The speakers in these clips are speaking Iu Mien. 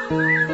Baengh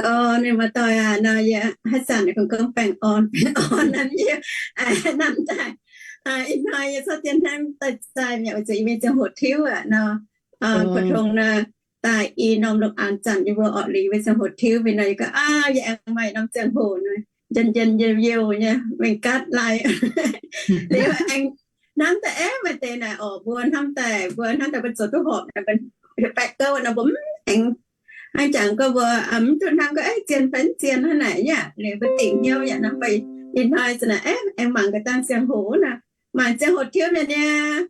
orn, mienh muoz-doic aac, nor yie haaix zanc kungx gorngv baengh orn, baengh orn naaiv yie, aa, hnamv daaih, aa, ih hnoi yie corc dien hnamv daaih zaih mi'aqv, weic zuqc yie mingh ziangh hoc tiuv aqv nor, aa, 普通 nor, daaih i norm lungh aanx zanc yie mbuo orqc liuz mingh ziangh hoc tiuv mingh nor, yie gorngv, aa, yie aengx maaih norm ziangh hoc nor, njien-njien youh youh nyei mingh gaatv lai. Liuz aengx hnamv daaih, aeqv, maaih deix naaic orqc, mbuo hnamv daaih, mbuo hnamv daaih mbuo zoux duqv horpc naaic, mbuo baeqc gouv nor mbuo mv aengx hnangv jangx gorngv mbuo, aa, mv duqv hnamv gorngv, aeqv, zien fai mv zien hnangv naaic yaac liuz mbuo dingc hnyouv yaac nor, mv baac ih hnoi zanc naaic, aeqv, aengx mangc gaax dangh ziangh hoc naaic, mangc ziangh hoc tiuv mienh nyei,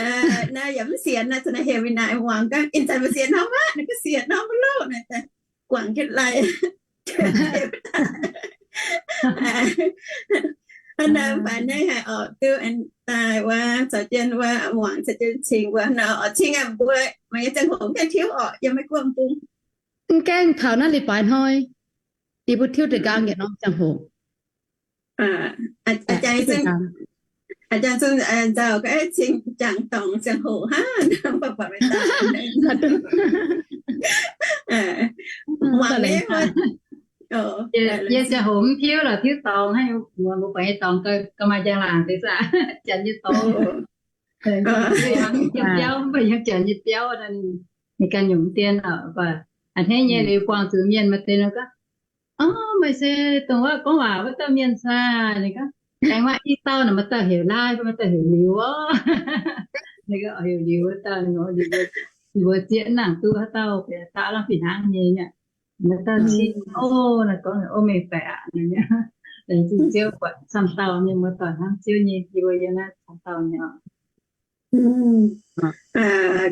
aa, naaiv yaac mv sienx naaic, zanc naaic heuc mingh naaic muangx gaax, ih zanc mbuo sienx norm aqv, naaic gaax sienx norm mv loh naaic, guangc jienv lai. Hnangv naaiv mv baac naaiv haiz orqc duqv daaih wuov caux jienv wuov muangx caux jienv cingx mbuo nor, orqc cingx aqv mbuo mangc nyei ziangh hoc mv gaengh tiuv orqc yiem Meiv Guoqv bung. Mv gaengh taux naaiv leiz-baaix hnoi, yie mbuo tiuv deix nqaang yietc norm ziangh hoc. Aa, aa, jangx zunv, aa, nzauh ga'aeqv cing jangx dorngx ziangh hoc hnangv. Muangx nyei, yie ziangh hoc mv tiuv lorqc, tiuv dorngx hnangv, muangx mbuo buatc nyei dorngx ga'maaih njang-laangc deix zaqc, janx nyei dorngx. Biauv, mv baac yiem janx nyei biauv, ninh ganh nyungc dien lorqc. A'hneiv nyei liuz buangh zuqc mienh maaih deix nor gorngv, Orv, meih se dongh wuov gorngv waac wuov dauh mienh saah? Ninh gorngv, Aengx maaih i dauh naaic, maaih dauh heuc Lai, maaih dauh heuc Liuz oc. Ninh gorngv, Heuc Liuz wuov dauh, ninh gorngv, Liuz mbuo zieqv nangc duqv haaix dauh, daaih lamh fih hnangv nyei aqv. Maaih dauh cing, O, naaiv gorngv, O, mengh baeqc aqv. Laengz zingh Ziouv buatc camv dauh mienh muoz-doic hnangv Ziouv nyei, yie mbuo yiem naaiv camv dauh nyei oc.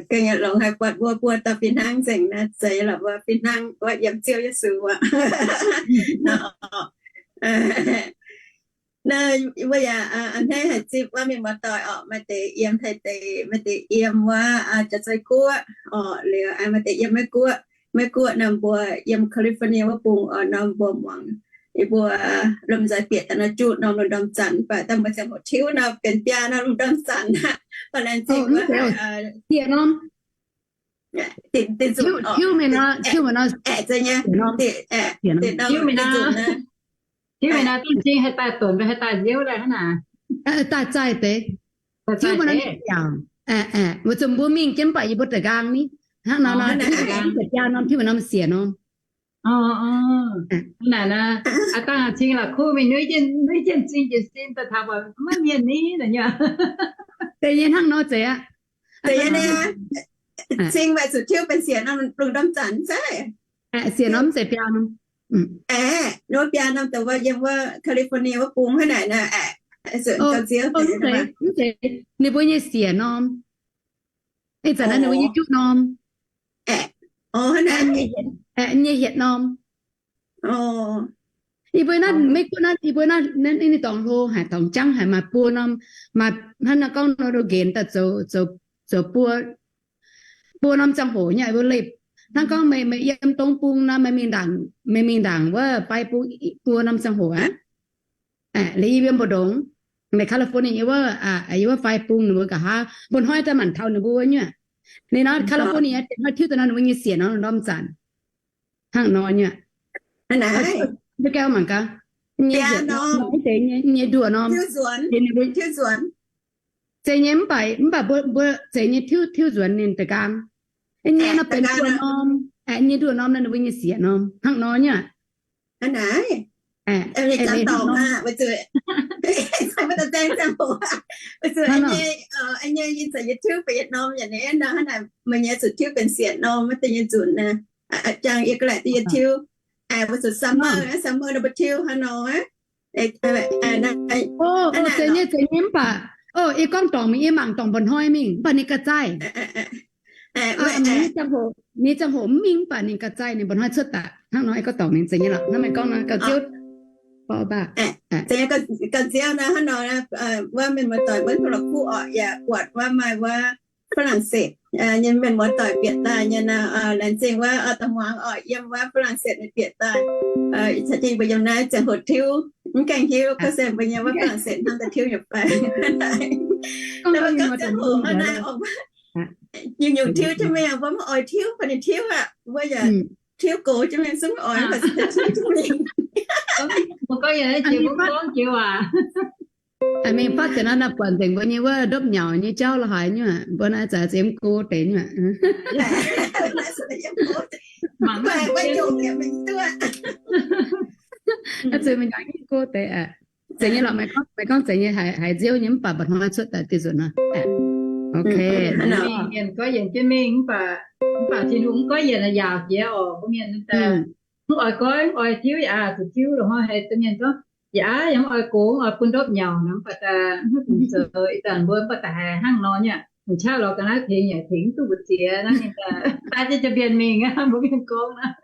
Ga'naaiv longx haic, buatc mbuo buo dauh fih hnangv nzengc naaiv, zeiz lorqc, mbuo fih hnangv wuov yiem Ziouv Yesu aqv. Naaiv mbuo yaac a'hneiv haic zipv wuov mienh muoz-doic orqc, maaih deix yiem Taiv deic, maaih deix yiem wuov Jaav-Zei Guoqv orqc, liuz maaih deix yiem Meiv Guoqv. Meiv Guoqv naaiv mbuo yiem California wuov bung orqc, nor mbuo muangx yie mbuo lomh nzoih bieqc daaih nor juqv norm lungh ndorm zanc, mv baac daaih mbuo ziangh hoc tiuv nor benx biaa norm lungh ndorm zanc aqv. Baac laengz zingh wuov diex norm, diex nzunc orqc, aeqv, zeiz nyei, diex norm, diex nzunc naaiv. Tiuv mingh naaiv, duqv cing haih daaih donx fai haih daaih nziouv daaih hnangv naaic. Daaih zaih deix. Tiuv mingh naaiv yaac, aeqv, weic zuqc mbuo mingh jienv mv baac yie mbuo da'nqaang ni. Hnangv nor, biaa norm tiuv mingh norm siec norm. Naaic, aa dangh cing la'kuqv mingh nuiv jienv, nuiv jienv cing jienv sin daaih taux mbuo maiv mienh ni naaic nyei. Deix nyei hnangv nor zeiz aqv. Cing maaih zuqc tiuv benx siec norm lungh ndorm zanc zeiz. Siec norm mv zeiz biaa norm. Aeqv, wuov biaa norm dongh wuov yiem wuov California wuov bung hnangv naaic nor aeqv, gauh nziouv. Mv zeiz, ninh mbuo nyei siec norm. Ih zanc naaiv ninh mbuo nyei juqv norm. Aeqv, nyei hietc norm. Yie mbuo naaiv Meiv Guoqv naaiv, yie mbuo naaiv ninh dorngx hlo haic, dorngx jangv haic, maaih buo norm, maaih hnangv naaiv gorngv nor nqenx daaih zoux, zoux buo, buo norm ziangh hoc nyei mbuo leih. Hnangv gorngv meih, meih yiem dongh bung nor, meih mingh ndaangc, meih mingh ndaangc wuov fai bung buo norm ziangh hoc aqv. Liuz yie mbuo mbu'ndongx, meih California yiem wuov, yiem wuov fai bung ninh mbuo nqa'haav, mba'hnoi daaih manc taux ninh mbuo wuov nyuoqc. Ninh nor California deix hnoi tiuv daaih nor ninh mbuo nyei siec nor ndorm zanc hnangv nor nyuoqc. Mv gaengh mangc gaax, nyei nduoh norm, zeiz nyei mv baac, mv baac mbuo, mbuo zeiz nyei tiuv, tiuv nzuonx ninh da'nqaang. Nyei nor benx nduoh norm, nyei nduoh norm nor ninh mbuo nyei siec norm hnangv nor nyuoqc. Hnangv naaic, meih nyei zuqc tiuv benx siec norm maiv deix nyei nzunc. Jangx yie ga'laaic duqv yie tiuv, weic zuqc summer, summer nor mbuo tiuv hnangv nor. Zeiz nyei, zeiz nyei mv baac, o, yie gorngv dorngc mingh, yie mangc dorngc mba'hnoi mingh mv baac ninh ga'zaih. Ninh ziangh hoc mv mingh mv baac ninh ga'zaih, ninh mba'hnoi cuotv daaih hnangv nor. Yie gorngv dorngc mingh zeiz nyei lorqc, hnangv meih gorngv nor gauh nziouv. Gauh nziouv nor hnangv nor, wuov mienh muoz-doic mbuo la'kuqv orqc, yaac buatc wuov maaih wuov Faa^lang^setv nyei mienh muoz-doic bieqc daaih nyei nor, laengz zingh wuov da'hmuangx orqc, yiem wuov Faa^lang^setv nyei bieqc daaih. Caux jienv mbuo yiem naaiv ziangh hoc tiuv, mv gaengh hiuv gorngv se mbuo nyei wuov Faa^lang^setv hnangv daaih tiuv nyei fai. Mbuo gorngv ziangh hoc hnangv naaiv, nyungc-nyungc tiuv jienv mingh, mbuo maiv oix tiuv fai ninh tiuv aqv, mbuo yaac tiuv gox jienv mingh, zungv maiv oix fai tiuv jienv mingh. Mbuo gorngv yaac jiex mbuo gorngv jiex waac. Mingh fatv deix naaiv, naaiv buatc nzengc mbuo nyei wuov ndopv nyauc nyei jauv la'haaix nyuoqc, mbuo naaiv za'gengh mv go deix nyuoqc. Mangc zuqc mingh mv go deix aqv. Zeiz nyei lorqc, meih gorngv, meih gorngv zeiz nyei, haiz nziouv nyei mv baac mba'hnoi cuotv daaih diuh nzunc nor. Mienh goiv yienc jienv mingh mv baac, mv baac Tin-Hungh mv goiv yienc yaauc jiex orqc, mbuo mienh mv oix goiv, mv oix tiuv aqv, zuqc tiuv loz hnoi haiz mienh gorngv, yaac aav yaac mv oix gox, mv oix bun ndopv nyauc nor, mv baac daaih mv bun zoux. Ih zanc mbuo mv baac daaih haiz hnangv nor nyei, m'qaqv lorz ga'naaiv tengx yaac tengx mv duqv mbu'ziex hnangv nyei daaih, daaih jienv jaa-mbienc mingh aqv, mbuo mienh gorngv aqv.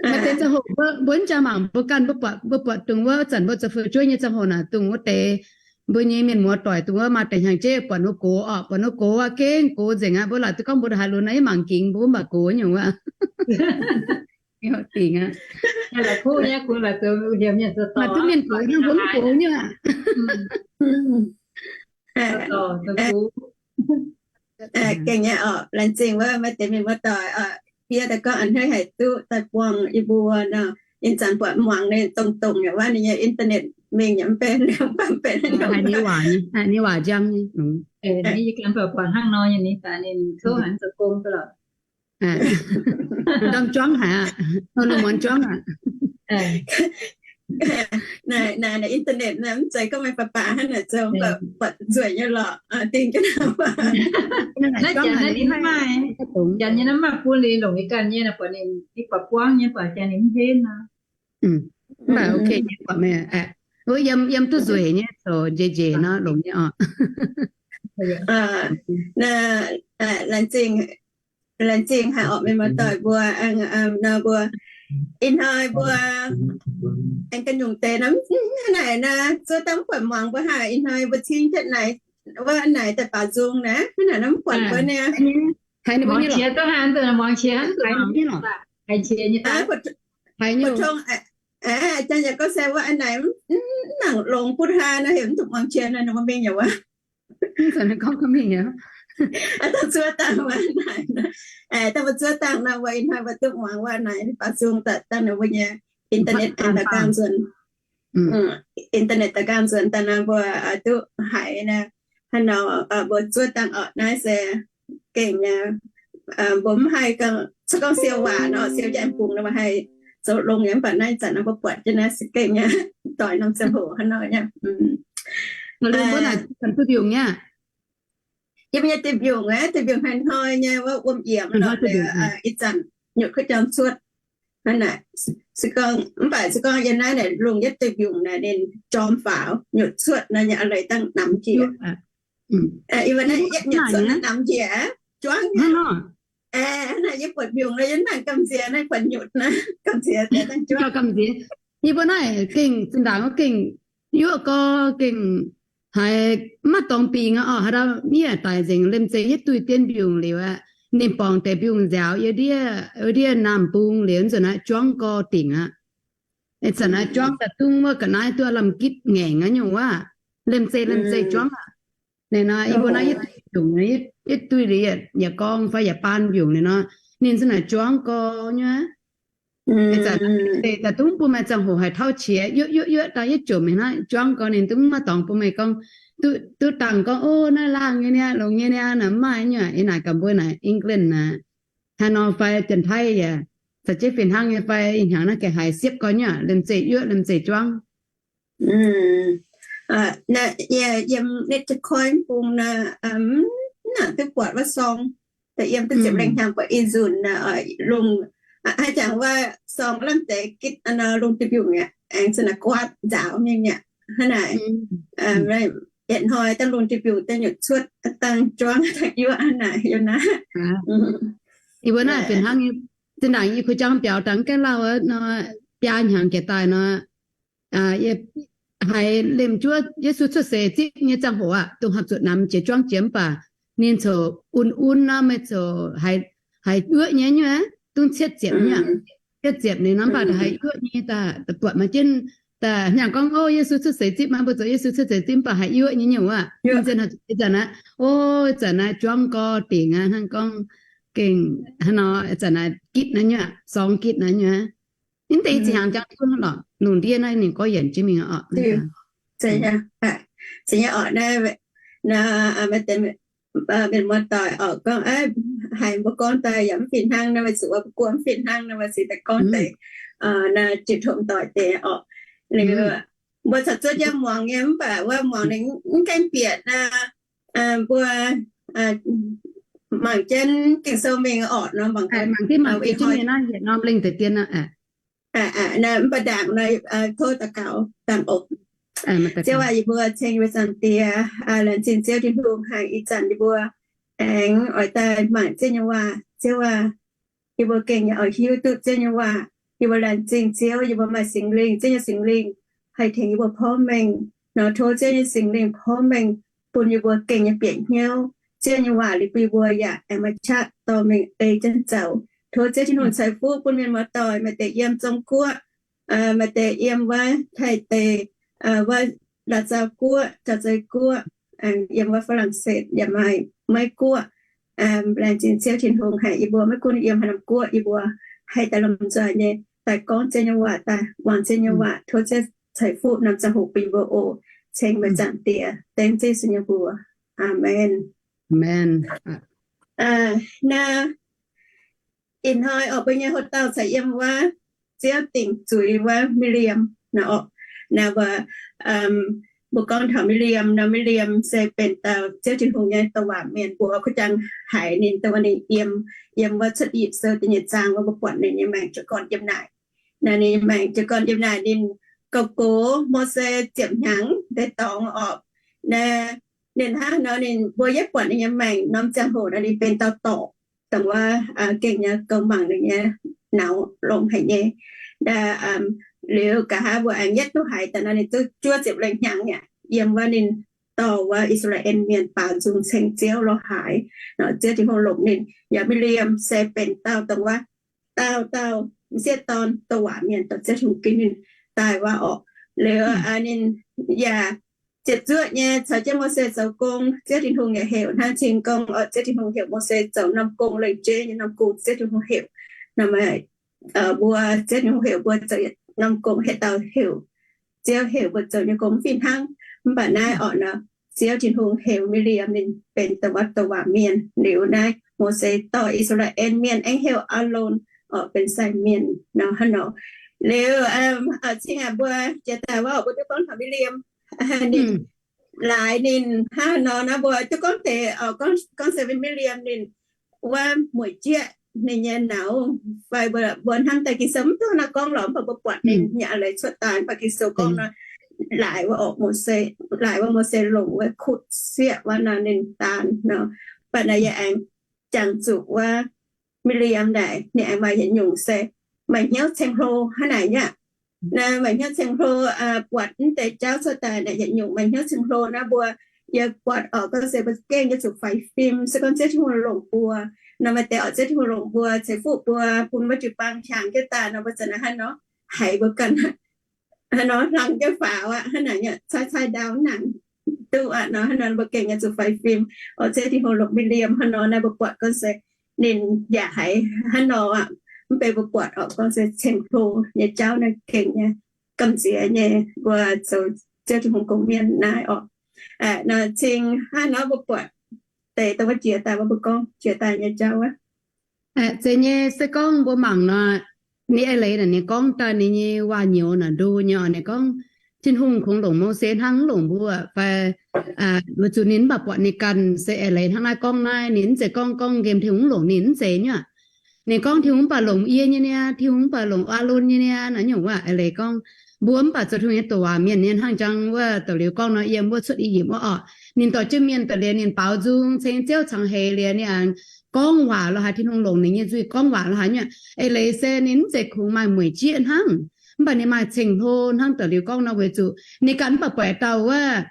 Maaih deix ziangh hoc mbuo, mbuo mv jaa mangc mbuo ganh, mbuo buatc, mbuo buatc dongh wuov zanc mbuo zoux fu'jueiv nyei ziangh hoc naaic, dongh wuov deix mbuo nyei mienh muoz-doic dongh wuov maaih deix hnyangx-jeiv buatc ninh mbuo gox orqc, buatc ninh mbuo gox aqv, gengh gox nzengc aqv. Mbuo laaic duqv gorngv mbuo haaix lunx naaiv mv mangc gingx, mbuo mv baac gox nyungc wuov. Maaih duqv mienh gox hnangv mbuo mv gox nyei aqv. Gengh nyei orqc, laengz zingh wuov maaih deix mienh muoz-doic fiev daaih gorngv a'hneiv haic duqv daaih buangh yie mbuo nor. Ih zanc buatc muangx ninh dongh dongh yaac wuov ninh nyei internet mingh yaac mv benx, mv baac mv benx haaix nyungc. Haiz ninh waac njang nyei. Yie ganh buatc hnangv nor nyei, ninh daaih ninh kouv haic, zoux gong duqv lorqc. Ndorm juangv haic aqv. Lungh muonz juangv aqv. Naaic internet naaic mv zeiz gorngv meih baac baac hnangv naaic zoux, mv baac buatc zueiz nyei lorqc, dingh jienv. Naaiv janx naaiv ninh mv maaih, janx nyei naaiv maaih bun liuz longc nyei ganh nyei, buatc ninh, ninh buatc buangv nyei, buatc janx ninh mv henv nor. Mv baac ok nyei, buatc meih aeqv, wuov yiem, yiem duqv nzueic nyei, zoux njiec njiec nor longx nyei orqc. Laengz zingh, laengz zingh haic orqc, mienh muoz-doic mbuo, nor mbuo ih hnoi mbuo aengx ganh nyungc deix nor, hnangv naaic nor, zuov dangh mv buatc muangx mbuo haic. Ih hnoi mbuo cingv jienv naaic, wuov naaic daaih baaux nzung naaic, hnangv naaic nor mv buatc mbuo niaa. Haiz ninh mbuo nyei lorqc. Haiz ninh mbuo nyei lorqc. Haiz nyei. Janx yaac gorngv se wuov naaic mv nangc longx bun haaix nor, heuc mv duqv muangx qiex nor, ninh mbuo mingh yaac wuov. Mv zanc gorngv mingh yaac, dangh zuov dangh wuov naaic, dangh mbuo zuov dangh nor, mbuo ih hnoi mbuo duqv muangx wuov naaic baaux nzung daaih dangh ninh mbuo nyei internet daaih gaam nzuonx. Internet daaih gaam nzuonx daaih nor mbuo duqv haiz naaic, hnangv nor mbuo zuov dangh orqc naaiv se gengh nyei. Mbuo mv haih gorngv, se gorngv siou waac nor, siou yaac bungx nor mbuo haih zoux longx nyei, mv baac naaiv zanc nor mbuo buatc jienv naaiv se gengh nyei, doix norm ziangh hoc hnangv nor nyei. Mbuo naaic duqv mbiungc nyei. Yiem nyei duqv mbiungc aqv, duqv mbiungc hnoi-hnoi nyei wuov wuom yiemx nor, ih zanc nyutc kuv jangx cuotv. Hnangv naaic, se gorngv mv baac se gorngv yiem naaiv naaic lungh yietv deix mbiungc naaic ninh jorm faaux nyutc cuotv nor, yie leiz dangh namx njiec. Yie mbuo naaiv yietv nyutc cuotv naaiv namx njiec, juangv hnangv naaic. Hnangv naaic yie buatc mbiungc nor yie mv nangc gamh nziex naaiv buatc nyutc naaiv, gamh nziex deix dangh juangv. Gamh nziex. Yie mbuo naaiv gengh zinh ndaangc gengh yuoqv gorx gengh haiz maiv dorngx bingx aqv orqc. Haaix dauh miev daic nzengc liemh zeih yietv duih dien mbiungc liuz aqv, ninh borngc deix mbiungc nziaaux yiem ndiev, ndiev naamh bung liuz nzunc naaiv juangv gorx dingc aqv. Ih zanc naaiv juangv daaih dungv wuov ga'naaiv duqv lamh gitv ngaengc aqv nyungc wuov, liemh zeih liemh zeih juangv aqv. Ninh nor yie mbuo naaiv yietv duih mbiungc, yietv duih liuz yietc gorng fai yietc baan mbiungc ninh nor, ninh nzunc naaic juangv gorx nyei. Ih zanc deix daaih dungv bun meih ziangh hoc haiz tauv qiex yuoqv yuoqv yuoqv daaih yietv jomc mingh naaiv juangv gorx ninh dungv maiv dorngx bun meih gorngv, duqv dangh gorngv, ov, naaiv laangh nyei niaa, longx nyei niaa, naaic mv maaih nyungc. Ih naaic gaax mbuo naaic England naaic, haaix nor fai Janx-Taiv yaac za'gengh fih hnangv nyei fai ih hnyangx naaiv gengh haiz siepv gorx nyei, liemh zeih yuoqv liemh zeih juangv. Yiem North Dakota bung naaic, mv nangc duqv buatc wuov sorng, da'yiem duqv ziepc lengh hnyangx buatc ih nzunc naaic, lungh, haaix jangx wuov sorng lamh deix gitv nor lungh diuh mbiungc mi'aqv, aengx zunc naaic guaatv nzaaux mingh mi'aqv. Hnangv naaic, yietc hnoi dangh lungh diuh mbiungc daaih nyutc cuotv dangh juangv dangh yuoqv hnangv naaic yiem naaiv. Yie mbuo naaiv fih hnangv, zinh ndaangc yie kuh jangx biaux dangh gaengh lauh nor, biaa hnyangx jiex daaih nor, haiz liemh juov Yesu cuotv seix zipv nyei ziangh hoc aqv, dongh hapv zuqc namx jiex juangv jiex mv baac ninh ziouc un-un nor, meih ziouc haiz yuoqv nyei nyuoqv, dungv cietv ziepc nyei, cietv ziepc ninh nor mv baac haiz yuoqv nyei daaih buatc maaih jienv daaih hnyangx gorngv, ov, Yesu cuotv seix zipv maah, mbuo zoux Yesu cuotv seix zipv mv baac haiz yuoqv nyei nyungc aqv. Ninh zanc naaiv, ov, zanc naaiv juangv gorx dingc aqv, hnangv gorngv gengh hnangv nor, zanc naaiv gitv naaiv nyuoqv, sorng gitv naaiv nyuoqv. Mv deix zinh hnyangx jangx duqv lorqc, lungh ndiev naaiv ninh gorngv yienc jienv mingh orqc. Mienh muoz-doic orqc, gorngv haiz mbuo gorngv daaih yaac mv fih hnangv nor, weic zuqc mbuo guoqv mv fih hnangv nor, weic zuqc daaih gorngv deix naaiv jiu tong doic deix orqc. Liuz mbuo caux zuov jienv muangx nyei mv baac wuov muangx ninh mv gaengh bieqc nor, mbuo mangc jienv Ging-Sou mingh orqc nor, mangc jienv mingh naaiv yietc norm lengh deix dien. Mv baac ndaangc nor, tov daux gaux dangh oc. Ziouv aac, yie mbuo ceng yie mbuo Zaangc Diex, laengz zingh Ziouv Tin-Hungh haic ih zanc yie mbuo aengx oix daaih mangc Ziouv nyei waac. Ziouv aac, yie mbuo gengh yaac oix hiuv duqv Ziouv nyei waac. Yie mbuo laengz zingh Ziouv, yie mbuo maaih Singx Lingh, Ziouv nyei Singx Lingh haih tengx yie mbuo porv mengh nor. Tov Ziouv nyei Singx Lingh porv mengh bun yie mbuo gengh nyei bieqc hnyouv Ziouv nyei waac liuz, bun yie mbuo yaac aengx maaih qaqv dorh mingh ei jienv zoux. Tov Ziouv Tin-Hungh ceix fuqv bun mienh muoz-doic, maaih deix yiem Zong-Guoqv, maaih deix yiem wuov Taiv deic, wuov Laac Zau Guoqv, Jauv-Zei Guoqv, yiem wuov Faa^lan^setv yaac maaih, Meiv Guoqv. Laengz zingh Ziouv Tin-Hungh haic, yie mbuo maiv gunv yiem haaix norm guoqv, yie mbuo haih daaih lomh nzoih nyei daaih gorngv Ziouv nyei waac, daaih muangx Ziouv nyei waac. Tov Ziouv ceix fuqv norm ziangh hoc bun yie mbuo oc. Ceng meih Zaangc Diex, dengv Yesu nyei mbuox. Aamen. Naaiv ih hnoi orqc, mbuo nyei hoc dauh caux yiem wuov Ziouv dingc zuiz wuov Mi^li^am nor orqc. Naaiv mbuo, mbuo gorngv taux Mi^li^am nor, Mi^li^am se benx dauh Ziouv Tin-Hungh nyei douc waac mienh. Mbuo kuv jangx haiz ninh dongh wuov ninh yiem, yiem wuov Cuotv I^yipv Sou da'nyeic zaang wuov, mbuo buatc ninh nyei maengc jiez gorn yiem naaic. Naaiv ninh nyei maengc jiez gorn yiem naaic, ninh goux gox Mose ziepc hnyangx deix dorngx orqc. Naaiv ninh hnangv nor, ninh mbuo yietv buatc ninh nyei maengc norm ziangh hoc nor, ninh benx dauh dorc, dongh wuov gengh nyei goux mangc ninh nyei nauz longx haic nyei. Liuz nqa'haav mbuo aengx yietv duqv haiz daaih nor, ninh zuov ziepc lengh hnyangx yaac yiem wuov ninh dorh wuov I^saa^laa^en Mienh baaux nzung ceng Ziouv lorz haaix nor, Ziouv Tin-Hungh longc ninh. Yaac Mi^li^am se benx dauh dongh wuov dauh dauh m'sieqv dorn douc waac mienh, dongh Ziouv Tin-Hungh ginv ninh daaih wuov orqc. Liuz ninh yaac ziepc zuoqv nyei caux jienv Mose zoux gong. Ziouv Tin-Hungh yaac heuc hnangv cing gong orqc. Ziouv Tin-Hungh heuc Mose zoux norm gong, lengc jeiv nyei norm gong Ziouv Tin-Hungh heuc. Naaiv maaih mbuo Ziouv Tin-Hungh heuc mbuo zoux norm gong, haaix dauh heuc, Ziouv heuc mbuo zoux nyei gong mv fih hnangv. Mv baac naaiv orqc nor, Ziouv Tin-Hungh heuc Mi^li^am ninh benx dongh wuov douc waac mienh. Liuz naaiv Mose dorh I^saa^laa^en Mienh aengx heuc Aalon orqc benx sai mienh nor hnangv nor. Liuz cing aac mbuo jiex daaih wuov orqc, mbuo duqv gorngv taux Mi^li^am. Ninh laaix ninh hnangv nor naaiv, mbuo duqv gorngv deix, gorngv se Mi^li^am ninh wuov mueic jieqv ninh nyei nauz, fai mbuo hnamv daaih Ging-Sou mv duqv naaiv gorngv lorqc, mv baac mbuo buatc ninh nyei a'leiz cuotv daaih, mv baac Ging-Sou gorngv nor, laaix wuov orqc, Mose, laaix wuov Mose longc wuov kutv sieqv wuov nor ninh daan nor. Mv baac naaiv yie aengx jangx zuqc wuov Mi^li^am naaic ninh aengx maaih yietc nyungc se maaih hnyouv ceng-hlo hnangv naaic nyei aqv. Naaiv maaih hnyouv ceng-hlo, buatc mv deix jauv cuotv daaih naaic yietc nyungc maaih hnyouv ceng-hlo naaiv mbuo, yie buatc orqc, gorngv se mbuo gengh nyei zuqc faix fim, se gorngv Ziouv Tin-Hungh longc mbuo nor, maaih deix orqc Ziouv Tin-Hungh longc mbuo ceix fuqv mbuo, bun mbuo jiu-baang hiaangx jienv daaih nor, mbuo zanc naaiv haaix nor haiz mbuo ganh haaix nor hlang jienv faaux aqv, hnangv naaic nyei, caaiv caaiv ndau nangc duqv aqv nor, hnangv nor mbuo gengh nyei zuqc faix fim. Orqc Ziouv Tin-Hungh longc Mi^li^am hnangv nor naaiv mbuo buatc gorngv se ninh yaac haiz hnangv nor aqv. Mv baac mbuo buatc orqc gorngv se ceng-hlo nyei jauv naaiv gengh nyei gamh nziex nyei mbuo zoux Ziouv Tin-Hungh gong-mienh naaiv orqc. Nor cing hnangv nor mbuo buatc deix dongh wuov jiex daaih, mbuo gorngv jiex daaih nyei jauv wuov. Zeiz nyei, se gorngv mbuo mangc nor, ninh eix leiz naaic ninh gorngv daaih ninh nyei waac-nyouz naaic ndo nyei orqc. Ninh gorngv Tin-Hungh kungx longc Mose hnangv, mv longc mbuo fai, weic zuqc ninh mv baac buatc ninh ganh se eix leiz hnangv naaiv gorngv naaiv, ninh mv zeiz gorngv, gorngv nqemh Tin-Hungh mv longc ninh, mv zeiz nyei aqv. Ninh gorngv Tin-Hungh mv baac longc yie nyei niaa, Tin-Hungh mv baac longc Aalon nyei niaa, naaiv nyungc waac eix leiz gorngv mbuo mv baac zoux Tin-Hungh nyei douc waac mienh nyei, hnangv jangx wuov da'liuz gorngv nor, yiem wuov cuotv I^yipv wuov orqc, ninh dorh jienv mienh daaih liuz ninh baaux nzung ceng Ziouv cangx heix liuz ninh aengx gorngv waac lorqc haaix, Tin-Hungh longc ninh nyei nzuih gorngv waac lorqc haaix nyungc. Eix leiz se ninh mv zeiz kungx maaih mueic jieqv hnangv, mv baac ninh maaih ceng-hlo hnangv da'liuz gorngv nor, weic zuqc ninh ganh mv baac buatc dauh wuov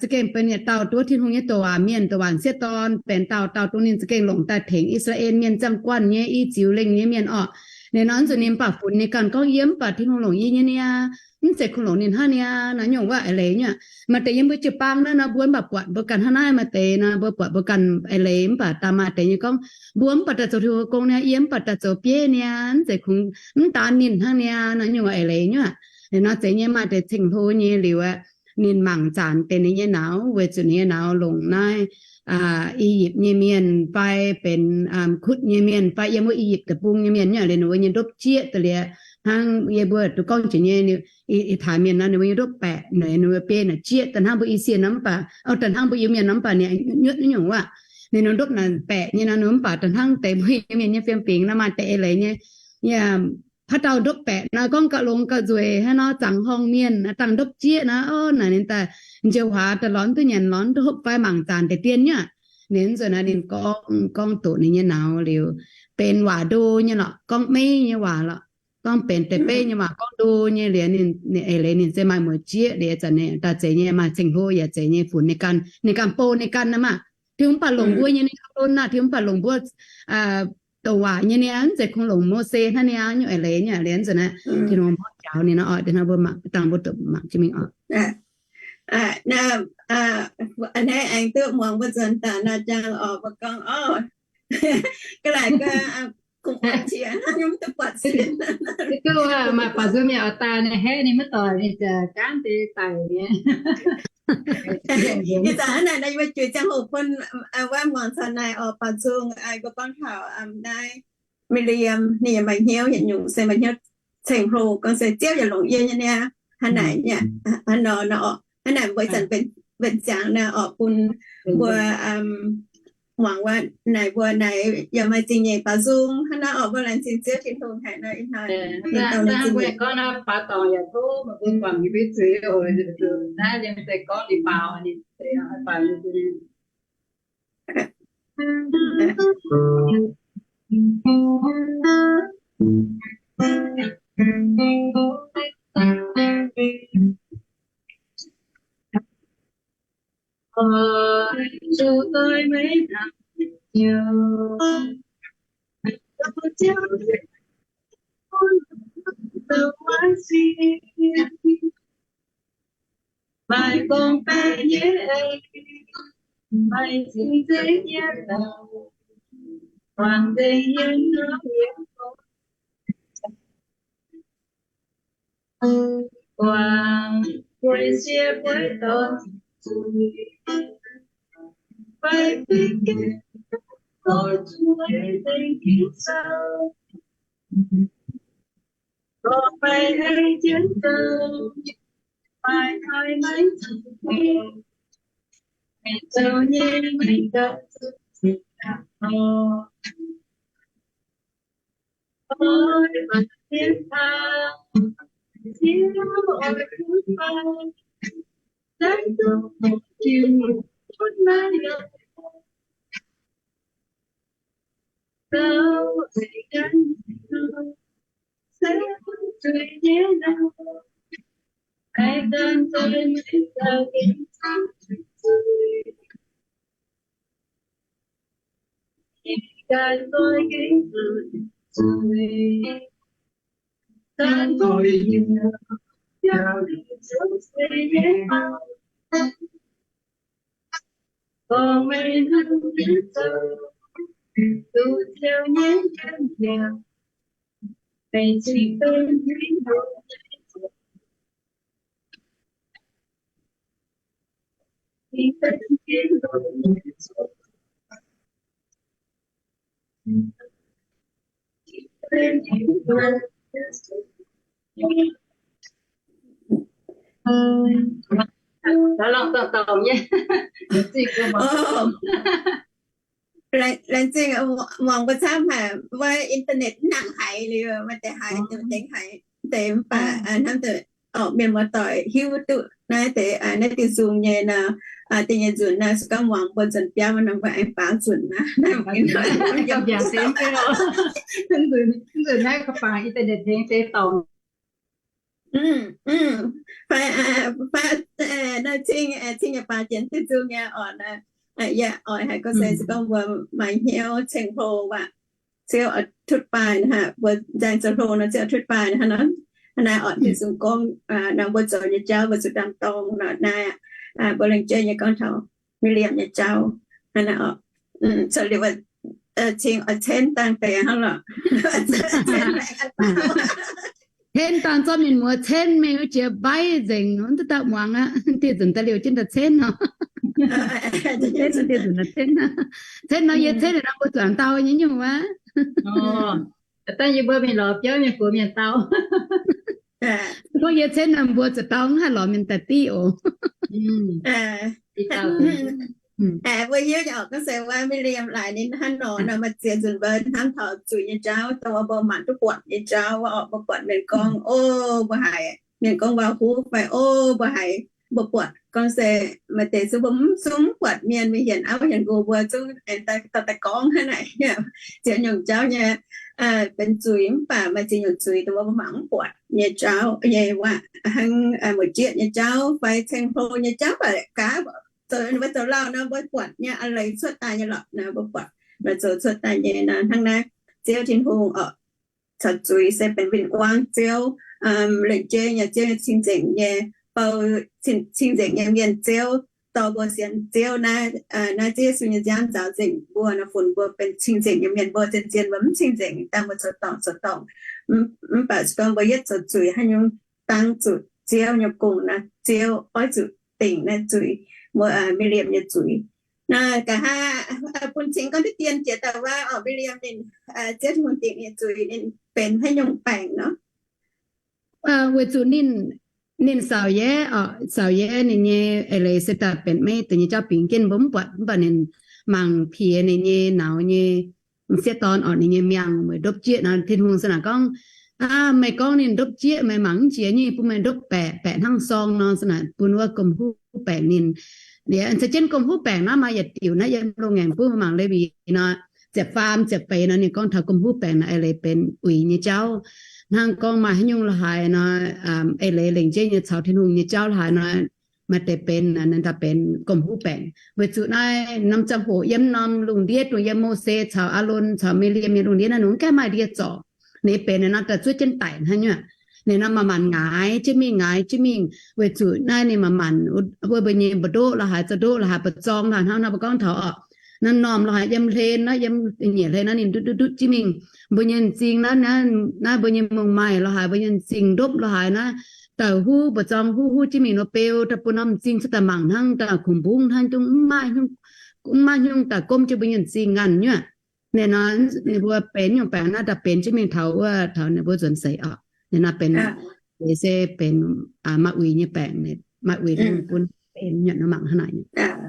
za'gengh benx yietc dauh duqv Tin-Hungh nyei douc waac mienh, douc waac sieqv dorn, benx dauh dauh dongh ninh za'gengh longc daaih tengx I^saa^laa^en Mienh ziangh guanh nyei i ziux lengh nyei mienh orqc. Ninh nor zuqc ninh mv baac funx ninh ganh gorngv, yie mv baac Tin-Hungh longc yie nyei niaa, mv zeiz kungx longc ninh hnangv niaa, naaiv nyungc waac eix leiz nyei aqv. Maaih deix yiem mbuo jiu-baang naaiv nor mbuo mv baac buatc mbuo ganh hnangv naaiv, maaih deix nor mbuo buatc mbuo ganh eix leiz, mv baac daaih maaih deix nyei gorngv mbuo mv baac daaih zoux Tin-Hungh gong niaa, yie mv baac daaih zoux bieiv niaa, mv zeiz kungx mv daan ninh hnangv niaa, naaiv nyungc waac eix leiz nyei aqv. Liuz nor zeiz nyei maaih deix ceng-hlo nyei liuz aeqv, ninh mangc zanc deix ninh nyei nauz, weic zuqc ninh nyei nauz longc naaiv I^yipv nyei mienh fai benx Kutv nyei mienh fai yiem wuov I^yipv Deic-Bung nyei mienh nyei aqv. Liuz ninh mbuo nyei ndopv jieqv da'liuz hnangv yie mbuo duqv gorngv jiex nyei, Iu^taaix mienh nor ninh mbuo nyei ndopv baeqc, ninh mbuo biei naaic jieqv da'hnangv mbuo I^saa^laa^en nor mv baac, da'hnangv mbuo Iu-Mienh nor mv baac ninh nyuotv nyungc waac. Ninh mbuo ndopv naaic baeqc nyei nor ninh mv baac da'hnangv deix mbuo Iu-Mienh nyei fiem-fingx nor maaih deix eix leiz nyei. Haaix dauh ndopv baeqc nor gorngv gauh longx gauh nzueic hnangv nor, zaangc horngh mienh dangh ndopv jieqv nor, naaic ninh daaih njoux huaax daaih lorz duqv nyanc lorz duqv hopv fai mangc zanc deix dien nyei aqv. Ninh nzuonx naaiv ninh gorngv, gorngv doqc ninh nyei nauz liuz, benx waac ndo nyei lorqc, gorngv meiv nyei waac lorqc, gorngv benx deix beiv nyei waac gorngv ndo nyei liuz, ninh eix leiz ninh se maaih mueic jieqv liuz zanc ninh daaih zeiz nyei maaih ceng-hlo yaac zeiz nyei funx ninh ganh, ninh ganh bou ninh ganh naaiv maah. Tin-Hungh mv baac longc mbuo nyei, ninh ganh don naaic, Tin-Hungh mv baac longc mbuo douc waac nyei niaa, mv zeiz kungx longc Mose hnangv niaa, nyungc eix leiz nyei aqv. Liuz nzuonx naaiv Tin-Hungh mborqv jaux ninh nor oc, dangh mbuo doqc mangc jienv mingh oc. Naaiv aengx duqv muangx mbuo nzuonx daaih naaiv jangx oc, mbuo gorngv oc, ga'naaiv ga'naaiv kungx oix qiex hnangv, mv duqv buatc sin. Duqv maaih baaux nzung mi'aqv oc, daaih naaiv haeqv ninh maiv doic, ninh ziouc gaanv deix daic nyei. Ih zanc hnangv naaic, naaiv yie mbuo juix ziangh hoc bun wuov muangx caux naaic oc, baaux nzung mbuo gorngv taux naaiv Mi^li^am ninh yaac maaih hnyouv yietc nyungc se maaih hnyouv ceng-hlo, gorngv se Ziouv yaac longc yie nyei niaa, hnangv naaic nyei, hnangv nor nor oc. Hnangv naaic mbuo ih zanc mbenc ziangx naaic oc bun mbuo muangx wuov naaic mbuo naaic yaac maaih zingh nyeic baaux nzung hnangv naaiv oc. Mbuo laengz zingh Ziouv Tin-Hungh haic nor ih hnoi. Mbuo gorngv naaiv baaux dorngc yaac tov meih mbuo guangc yie mbuo zuiz oc. Naaiv ninh deix gorngv ninh baaux, ninh deix baaux oix mangc zien taux, Ziouv oix kuv fai, laengz zong Tin-Hungh bun naaiv yaac zoux aengx gan se zuiz nyei nor, aengx gan se maiv zoux gengh zuiz, ganh nzoih gengh zuiz, ganh nzoih yie, yaac zoux se nyei, dongh meih hnangv Yesu, duqv Ziouv nyei njien-youh, meih cingx dongh Tin-Hungh Laengz zingh muangx mbuo camv haic, wuov internet mv nangc haiz liuz, maaih deix haiz, deix haiz, deix mv baac hnamv deix mienh muoz-doic hiuv duqv naaiv deix, naaiv diuh Zoom nyei nor, da'nyeic nzunc naaiv se gorngv muangx mbuo nzuonx biauv nor mbuo aengx baaux nzunc aqv. Nzunc naaiv ka'bangc internet tengx se dorngc. Fai, fai, naaiv cing, cing yaac baaux jienv diuh Zoom nyei orqc. Yaac oix haiz gorngv se, se gorngv mbuo maaih hnyouv ceng-hlo waac, Ziouv oix tutv baaih hnangv, mbuo nzaeng zoux hlo nor Ziouv oix tutv baaih hnangv nor. Hnangv naaiv orqc, diuh Zoom gorngv nor mbuo zoux nyei jauv mbuo zuqc ndaam-dorng nor naaiv, mbuo lengc jeiv nyei gorngv taux Mi^li^am nyei jauv hnangv naaiv orqc. Corc liuz cing oix cenv dangh deix hnangv lorqc. Cenv dangh zorqv mienh muoz cenv mingh wuov jiex mbaiv nzengc, mv duqv daaih muangx aqv. Dieh nzunc daaih liuz jienv daaih cenv nor. Cenv dieh nzunc daaih cenv, cenv nor yie cenv nor mbuo zuqc ndau nyei nyungc wuov. Dangh yie mbuo mingh lorz biauv mienh gox mienh dau. Gorngv yie cenv nor mbuo zuqc dau, mv haih lorz mienh daaih div oc. Mbuo hiuv nyei orqc, gorngv se wuov Mi^li^am laaic ninh hnangv nor nor, maaih ziex nzunc mbuo hnamv taux zuiz nyei jauv, dongh wuov mbuo mangc duqv buatc nyei jauv wuov orqc, mbuo buatc mienh gorngv, o, mbuo haiz mienh gorngv waac-huv fai, o, mbuo haiz, mbuo buatc gorngv se maaih deix zungv mbuo mv zungv mv buatc mienh, mingh hienx auv hienx nqox mbuo zungv aengx dorh daaih gorngv hnangv naaic. Ziex nyungc jauv nyei benx zuiz, mv baac maaih ziex nyungc zuiz dongh wuov mbuo mangc mv buatc nyei jauv nyei waac, hnangv mueic jieqv nyei jauv fai ceng-hlo nyei jauv, mv baac gaax zoux, mbuo zoux lauh nor mbuo buatc nyei a'leiz cuotv daaih nyei lorqc nor, mbuo buatc la'zoux cuotv daaih nyei nor. Hnangv naaiv Ziouv Tin-Hungh orqc, caux zuiz se benx win-wangv Ziouv, lengc jeiv nyei Ziouv nyei cing-nzengc nyei, bou cing-nzengc nyei mienh Ziouv, dorh mbuo sienx Ziouv naaiv, naaiv Ziouv Yesu nyei nziaamv nzaaux nzengc mbuo nor, funx mbuo benx cing-nzengc nyei mienh. Mbuo zien-zien mbuo mv cing-nzengc, dangh mbuo zoux dorngc zoux dorngc. Mv baac se gorngv mbuo yietv zoux zuiz haaix nyungc, dangv zuqc Ziouv nyei gong naaiv, Ziouv oix zuqc dingc naaiv zuiz, mbuo, Mi^li^am nyei zuiz. Naaiv nqa'haav bun cingx gorngv diqv dien jiex daaih wuov orqc, Mi^li^am ninh, Ziouv Tin-Hungh dingc ninh nyei zuiz ninh benx haaix nyungc baengc nor? Weic zuqc ninh, ninh saaux-yaac, saaux-yaac ninh nyei eix leiz se daaih benx maiv deix nyei jauv bingx jienv mbuo mv buatc, mv baac ninh mangc piex ninh nyei nauz nyei sieqv dorn orqc, ninh nyei miangh weic ndopv jieqv nor. Tin-Hungh se naaic gorngv, aa, meih gorngv ninh ndopv jieqv, meih mangc mv jiex, nyei bun meih ndopv baeqc, baeqc hnangv sorng nor. Se naaic bun wuov gomh huv baengc ninh. Liuz se jienv gomh huv baengc naaiv maaih yietc diuc naaiv yiem loz-ngaengc bun mbuo mangc Lewi nor, ziepc faam ziepc feix nor, ninh gorngv taux gomh huv baengc naaiv eix leiz benx uix nyei jauv. Hnangv gorngv maaih haaix nyungc la'haaix nor, eix leiz lengc jeiv nyei caux Tin-Hungh nyei jauv la'haaix nor, maaih deix benx, ninh daaih benx gomh huv baengc. Weic zuqc naaiv norm ziangh hoc yiem norm lungh ndiev dongh yiem Mose caux Aalon caux Mi^li^am nyei lungh ndiev naaiv, ninh mv gaengh maaih ndie-zorc. Ninh benx naaiv nor daaih zuov jienv daic hnangv nyungc. Ninh nor manc-manc ngaix jienv mingh, ngaix jienv mingh, weic zuqc naaiv ninh manc-manc wuov mbuo nyei mbu'ndoqv la'haaix, zoux ndoqv la'haaix, mba'zorng la'haaix, hnangv naaiv mbuo gorngv taux orqc, naaiv normh la'haaix yiem hlen naaiv, yiem nyiec hlen naaiv ninh ndutv ndutv ndutv jienv mingh. Mbuo nyei m'zing naaiv, naaiv mbuo nyei mongh maaih la'haaix, mbuo nyei m'zing ndopv la'haaix naaiv, daaih huv mba'zorng huv huv jienv mingh nor beu daaih bun norm m'zing cuotv daaih mangc hnangv daaih kungx mbungv hnangv, mv maaih haaix nyungc daaih gomv jienv mbuo nyei m'zing nganh nyuoqc. Ninh nor, ninh mbuo benx nyungc baengc naaiv daaih benx jienv mingh taux wuov, taux ninh mbuo nzuonx seix orqc. Ninh nor benx, se benx maaih uix nyei baengc, maaih uix nyei bun benx nyuoqc nor mangc hnangv naaic.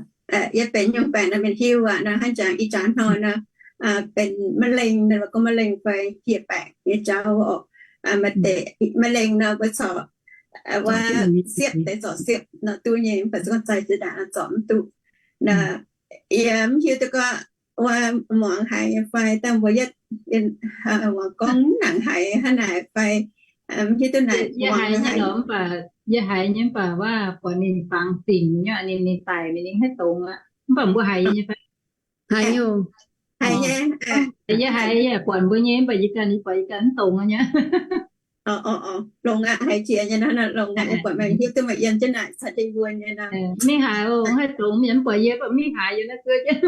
Yie benx nyungc baengc nor mienh hiuv aqv nor, hnangv jangx ih jaax hnoi nor, benx มะเร็ง nor, gorngv มะเร็ง fai hieh baengc nyei jauv oc. Maaih deix มะเร็ง nor mbuo corc wuov siepv deix zorc siepv nor duqv nyei, mv baac se gorngv zai jiex ndaangc nor zorc mv duqv. Yie mv hiuv duqv gorngv wuov muangx haiz nyei fai, dangh mbuo yietv muangx gorngv mv nangc haiz hnangv naaic fai, mv hiuv duqv naaic. Yie haiz nyei lorqc, mv baac yie haiz nyei mv baac waac buatc ninh fangx dingc nyei, ninh, ninh daic mingh ninh haih dongz aqv. Mv baac mbuo haiz nyei fai? Haiz nyei, haiz nyei. Yie haiz, yie buatc mbuo nyei, mv baac yie ganh, yie buatc yie ganh mv dongz nyei. Longx aqv, haiz jiex nyei nor, longx aqv, buatc meih hiuv duqv meih yiem jienv naaic caux jienv mbuo nyei nor. Mingh haiz oc, haih dongz mienh mv buatc yie, mv baac mingh haiz yie naaiv zuov jienv.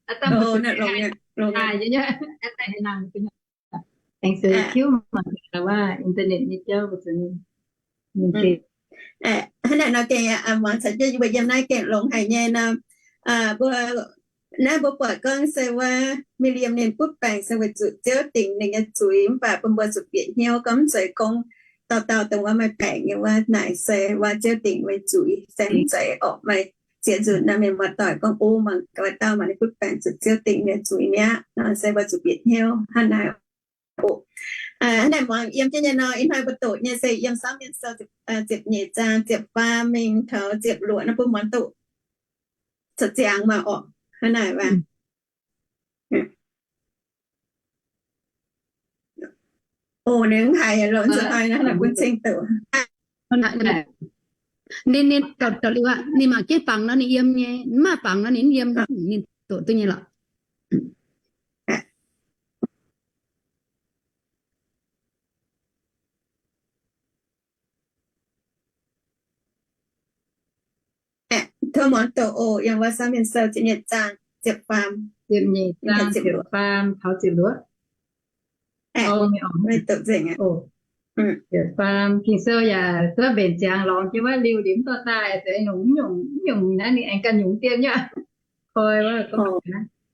Longx aqv, longx aqv. Aengx se tiuv mangc gaax waac internet nyei jauv mbuo zuqc mingh. Hnangv naaic nor gengh muangx caux jienv mbuo yiem naaiv gengh longx haic nyei nor. Mbuo naaiv mbuo buatc gorngv se wuov Mi^li^yiem ninh butv baengc se weic zuqc Ziouv dingc ninh nyei zuiz, mv baac bun mbuo zuqc bieqc hnyouv gorngv mv zeiz gorngv dauh dauh dongh wuov maaih baengc nyei wuov naaic se wuov Ziouv dingc meih zuiz, se mv zeiz orqc. Maaih ziex nzunc naaiv mienh muoz-doic gorngv, o, mangc gaax wuov dauh maaih ninh butv baengc zuqc Ziouv dingc nyei zuiz mi'aqv. Nor se mbuo zuqc bieqc hnyouv hnangv naaic. Hnangv naaic muangx yiem jienv nyei nor, ih hnoi mbuo doqc nyei se yiem Samv Mienh Sou ziepc nyeic zaang ziepc faam mingh taux ziepc luoqc nor, bun muonz doqc caux ziangx maah orqc. Hnangv naaic waac. O, ninh mv haiz longx nzunc hnoi naaiv bun ceng doqc. Ninh, ninh, ninh mangc jienv bangc nor ninh yiem nyei, mv maaih bangc nor ninh mv yiem, ninh doqc duqv nyei lorqc. Tov muangx doqc oc. Yiem wuov Samv Mienh Sou ziepc nyeic zaang ziepc faam, ziepc nyeic zaang ziepc faam taux ziepc luoqc. Ziepc faam Ging-Sou yaac duqv mbenc ziangx lorngx jienv wuov liuh liuz mv dorh daaih, se nyungc, nyungc, nyungc naaiv ninh aengx ganh nyungc dien nyei. Koi wuov,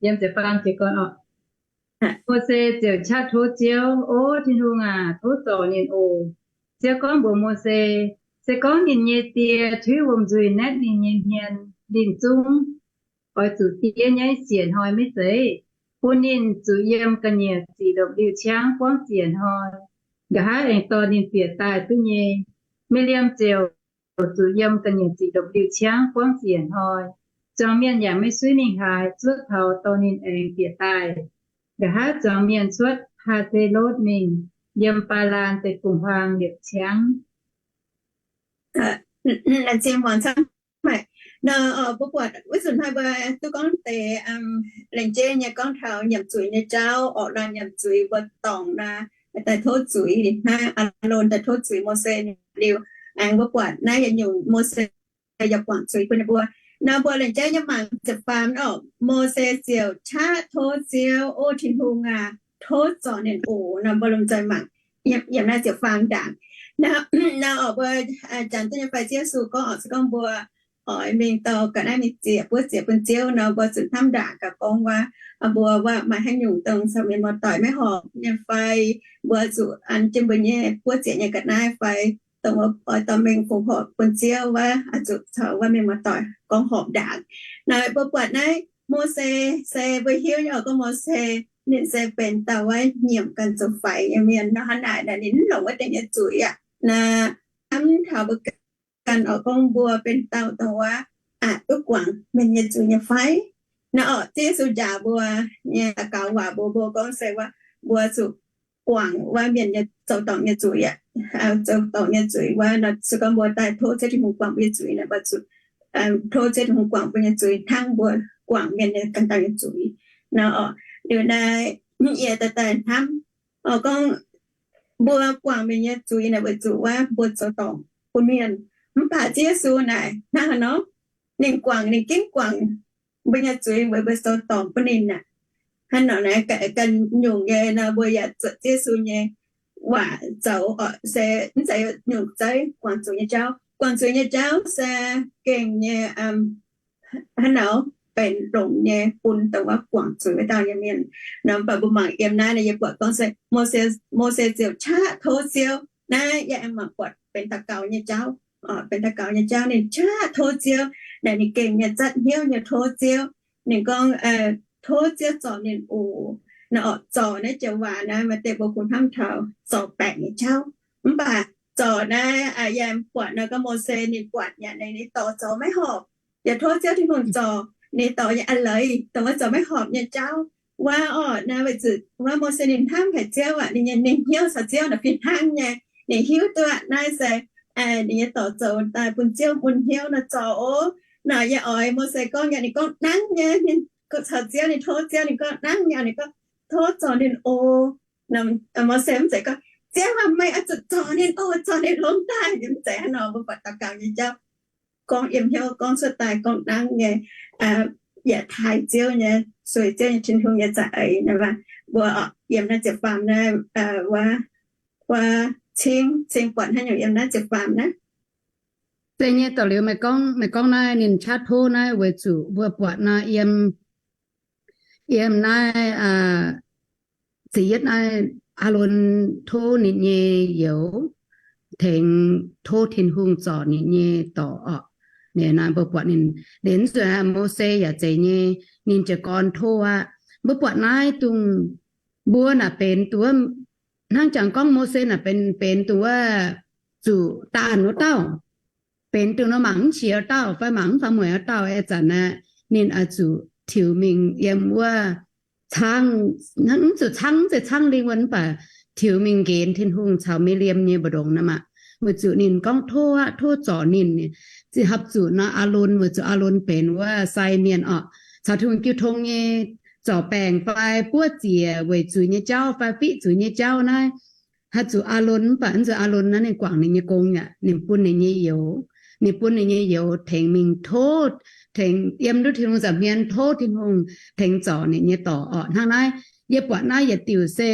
yiem ziepc faam jiez gorn oc. Mose ziouc qaqv tov Ziouv, O Tin-Hungh aac, tov zorc ninh oc. Ziouv gorngv mbuox Mose, Se gorngv ninh nyei die tuiv wuom-nzuih naetv ninh nyei hmien, ninh zungv oix zuqc diev nyaiv siec hnoi maiv zeiz? Bun ninh zuqc yiem ga'nyiec ziqc ndopv-liuh ciangv buangv siec hnoi, nqa'haav aengx dorh ninh bieqc daaih duqv nyei. Mi^li^yam ziouc zuqc yiem ga'nyiec ziqc ndopv-liuh ciangv buangv siec hnoi. Zuangx mienh yaac maiv suiv mingh haaix, zuov taux dorh ninh aengx bieqc daaih. Nqa'haav zuangx mienh cuotv Haa^se^lotv mingh, yiem Baalaan deic-bung-huaang liepc ciangv. Nor, mbuo buatc wuov nzunc hnoi mbuo duqv gorngv deix laengz jeiv nyei gorngv taux nyiemc zuiz nyei jauv, orqc, laanh nyiemc zuiz mbuo dorngc nor, daaih tov zuiz, hnangv Aalon daaih tov zuiz Mose liuz, aengx mbuo buatc naaiv yietc nyungc Mose yaac guangc zuiz bun ninh mbuo. Nor mbuo laengz jeiv nyei mangc ziepc faam orqc, Mose ziouc qaqv tov Ziouv, O Tin-Hungh aac, tov zorc ninh oc. Nor mbuo lomh nzoih mangc yiem naaiv ziepc faam ndaangc. Nor orqc, mbuo janx duqv nyei fai Ziouv Yesu gorngv orqc, se gorngv mbuo oix mingh dorh ga'naaiv mingh ziec, buov ziec bun Ziouv nor, mbuo zuqc hnamv ndaangc gaax gorngv wuov, mbuo wuov maaih haaix nyungc dongh caux mienh muoz-doic maiv horpc nyei fai, mbuo zuqc an jienv mbuo nyei buov ziec nyei ga'naaiv fai, dongh oix dorh mengh fongc horc bun Ziouv wuov, zuqc caux wuov mienh muoz-doic gorngv horpc ndaangc. Naaiv mbuo buatc naaiv Mose se mbuo hiuv nyei oc, gorngv Mose ninh se benx dauh wuov nyiemc ganh zoux faix nyei mienh nor, hnangv naaic ninh mv longc wuov deix nyei zuiz aqv. Naaiv hnamv taux mbuo ganh oc, gorngv mbuo benx dauh dongh wuov aqc duqv guangc mienh nyei zuiz nyei fai? Naaiv orqc, Ziouv Yesu njaaux mbuo nyei daux gaux waac mbuo, mbuo gorngv se wuov mbuo zuqc guangc wuov mienh nyei zoux dorngc nyei zuiz aqv. Zoux dorngc nyei zuiz wuov nor, se gorngv mbuo daaih tov Ziouv Tin-Hungh guangc mbuo nyei zuiz nor, mbuo zuqc tov Ziouv Tin-Hungh guangc mbuo nyei zuiz hnangv mbuo guangc mienh nyei ganh dauh nyei zuiz nor orqc. Liuz naaiv yie daaih daaih hnamv oc, gorngv mbuo guangc mienh nyei zuiz naaic weic zuqc wuov mbuo zoux dorngc bun mienh. Mv baac Ziouv Yesu naaic hnangv haaix nor? Ninh guangc, ninh gengh guangc mbuo nyei zuiz weic mbuo zoux dorngc bun ninh aqv. Hnangv nor naaiv ganh nyungc nyei nor, mbuo yaac zuotc Ziouv Yesu nyei waac zoux oc, se mv zeiz nyungc zeiv guangc zuiz nyei jauv. Guangc zuiz nyei jauv se gengh nyei hnangv nor benx longc nyei bun dongh wuov guangc zuiz wuov dauh nyei mienh. Nor mv baac mbuo mangc yiem naaiv nor, yie buatc gorngv se Mose, Mose ziouc qaqv tov Ziouv. Naaiv yie aengx mangc buatc benx daux gaux nyei jauv, benx daux gaux nyei jauv. Ninh qaqv tov Ziouv, naaic ninh gengh nyei zatv hnyouv nyei tov Ziouv. Ninh gorngv, tov Ziouv zorc ninh oc. Naaiv orqc, zorc naaiv joux waac naaiv maaih deix mbuo kungx hnamv taux zorc baengc nyei jauv. Mv baac zorc naaiv yiem buatc naaiv gorngv Mose ninh buatc yaac ninh dorc zoux maiv horpc. Yaac tov Ziouv Tin-Hungh zorc ninh dorc nyei a'leiz, dongh wuov zoux maiv horpc nyei jauv. Wuov orqc, naaiv weic zuqc wuov Mose ninh hnamv haic Ziouv aqv, ninh nyei, ninh hnyouv caux Ziouv naaic fih hnangv nyei. Ninh hiuv duqv naaiv se ninh nyei dorc zoux daaih bun Ziouv mun hnyouv nor zorc oc. Naaic yie oix Mose gorngv nyei, ninh gorngv nangv nyei, ninh caux Ziouv ninh tov Ziouv, ninh gorngv nangv nyei, ninh gorngv tov zorc ninh oc. Mose mv zeiz gorngv, Ziouv aac, meih oix zuqc zorc ninh oc, zorc ninh longx daaih. Mv zeiz hnangv nor, mbuo buatc daux gaux nyei jauv gorngv yiem hnyouv gorngv cuotv daaih gorngv nangv nyei, yaac taaih Ziouv nyei, sueih Ziouv nyei, Tin-Hungh nyei za'eix naaiv. Mbuo yiem naaiv ziepc faam naaiv, wuov, wuov cingv, cingv buatc haaix nyungc yiem naaiv ziepc faam naaiv. Zeiz nyei, da'liuz meih gorngv, meih gorngv naaiv ninh qaqv tov naaiv weic zuqc mbuo buatc naaiv yiem, yiem naaiv ziepc yietv naaiv, Aalon tov ninh nyei youz tengx, tov Tin-Hungh zorc ninh nyei dorc orqc. Naaiv mbuo buatc ninh, liuz nzunc Mose yaac zeiz nyei, ninh jiez gorn tov aqv. Mbuo buatc naaiv dongh mbuo naaic benx dongh wuov, hnangv jangx gorngv Mose naaic benx, benx dongh wuov zuqc daanh wuov dauh, benx dongh nor mangc mv qiex wuov dauh fai mangc mv faaux mueic wuov dauh, ih zanc naaic ninh oix zuqc tiux mingh yiem wuov cangv, mv zuqc cangv, mv zeiz cangv lingh wuonh mv baac tiux mingh nqenx Tin-Hungh caux Miv^li^am nyei mbu'ndongx naaiv maah. Weic zuqc ninh gorngv tov aqv, tov zorc ninh, ziouc hapv zuqc nor Aalon, weic zuqc Aalon benx wuov sai mienh orqc, caux Tin-Hungh jiu tong nyei, zorc baengc fai buov ziec weic zuiz nyei jauv fai fiqv zuiz nyei jauv naaiv, hapv zuqc Aalon. Mv baac nzunc Aalon naaiv ninh guangc ninh nyei gong aqv, ninh bun ninh nyei youz, ninh bun ninh nyei youz tengx mingh tov, tengx yiem ndutv Tin-Hungh nza'hmien tov Tin-Hungh tengx zorc ninh nyei dorc orqc. Hnangv naaiv yie buatc naaiv yietc diuc se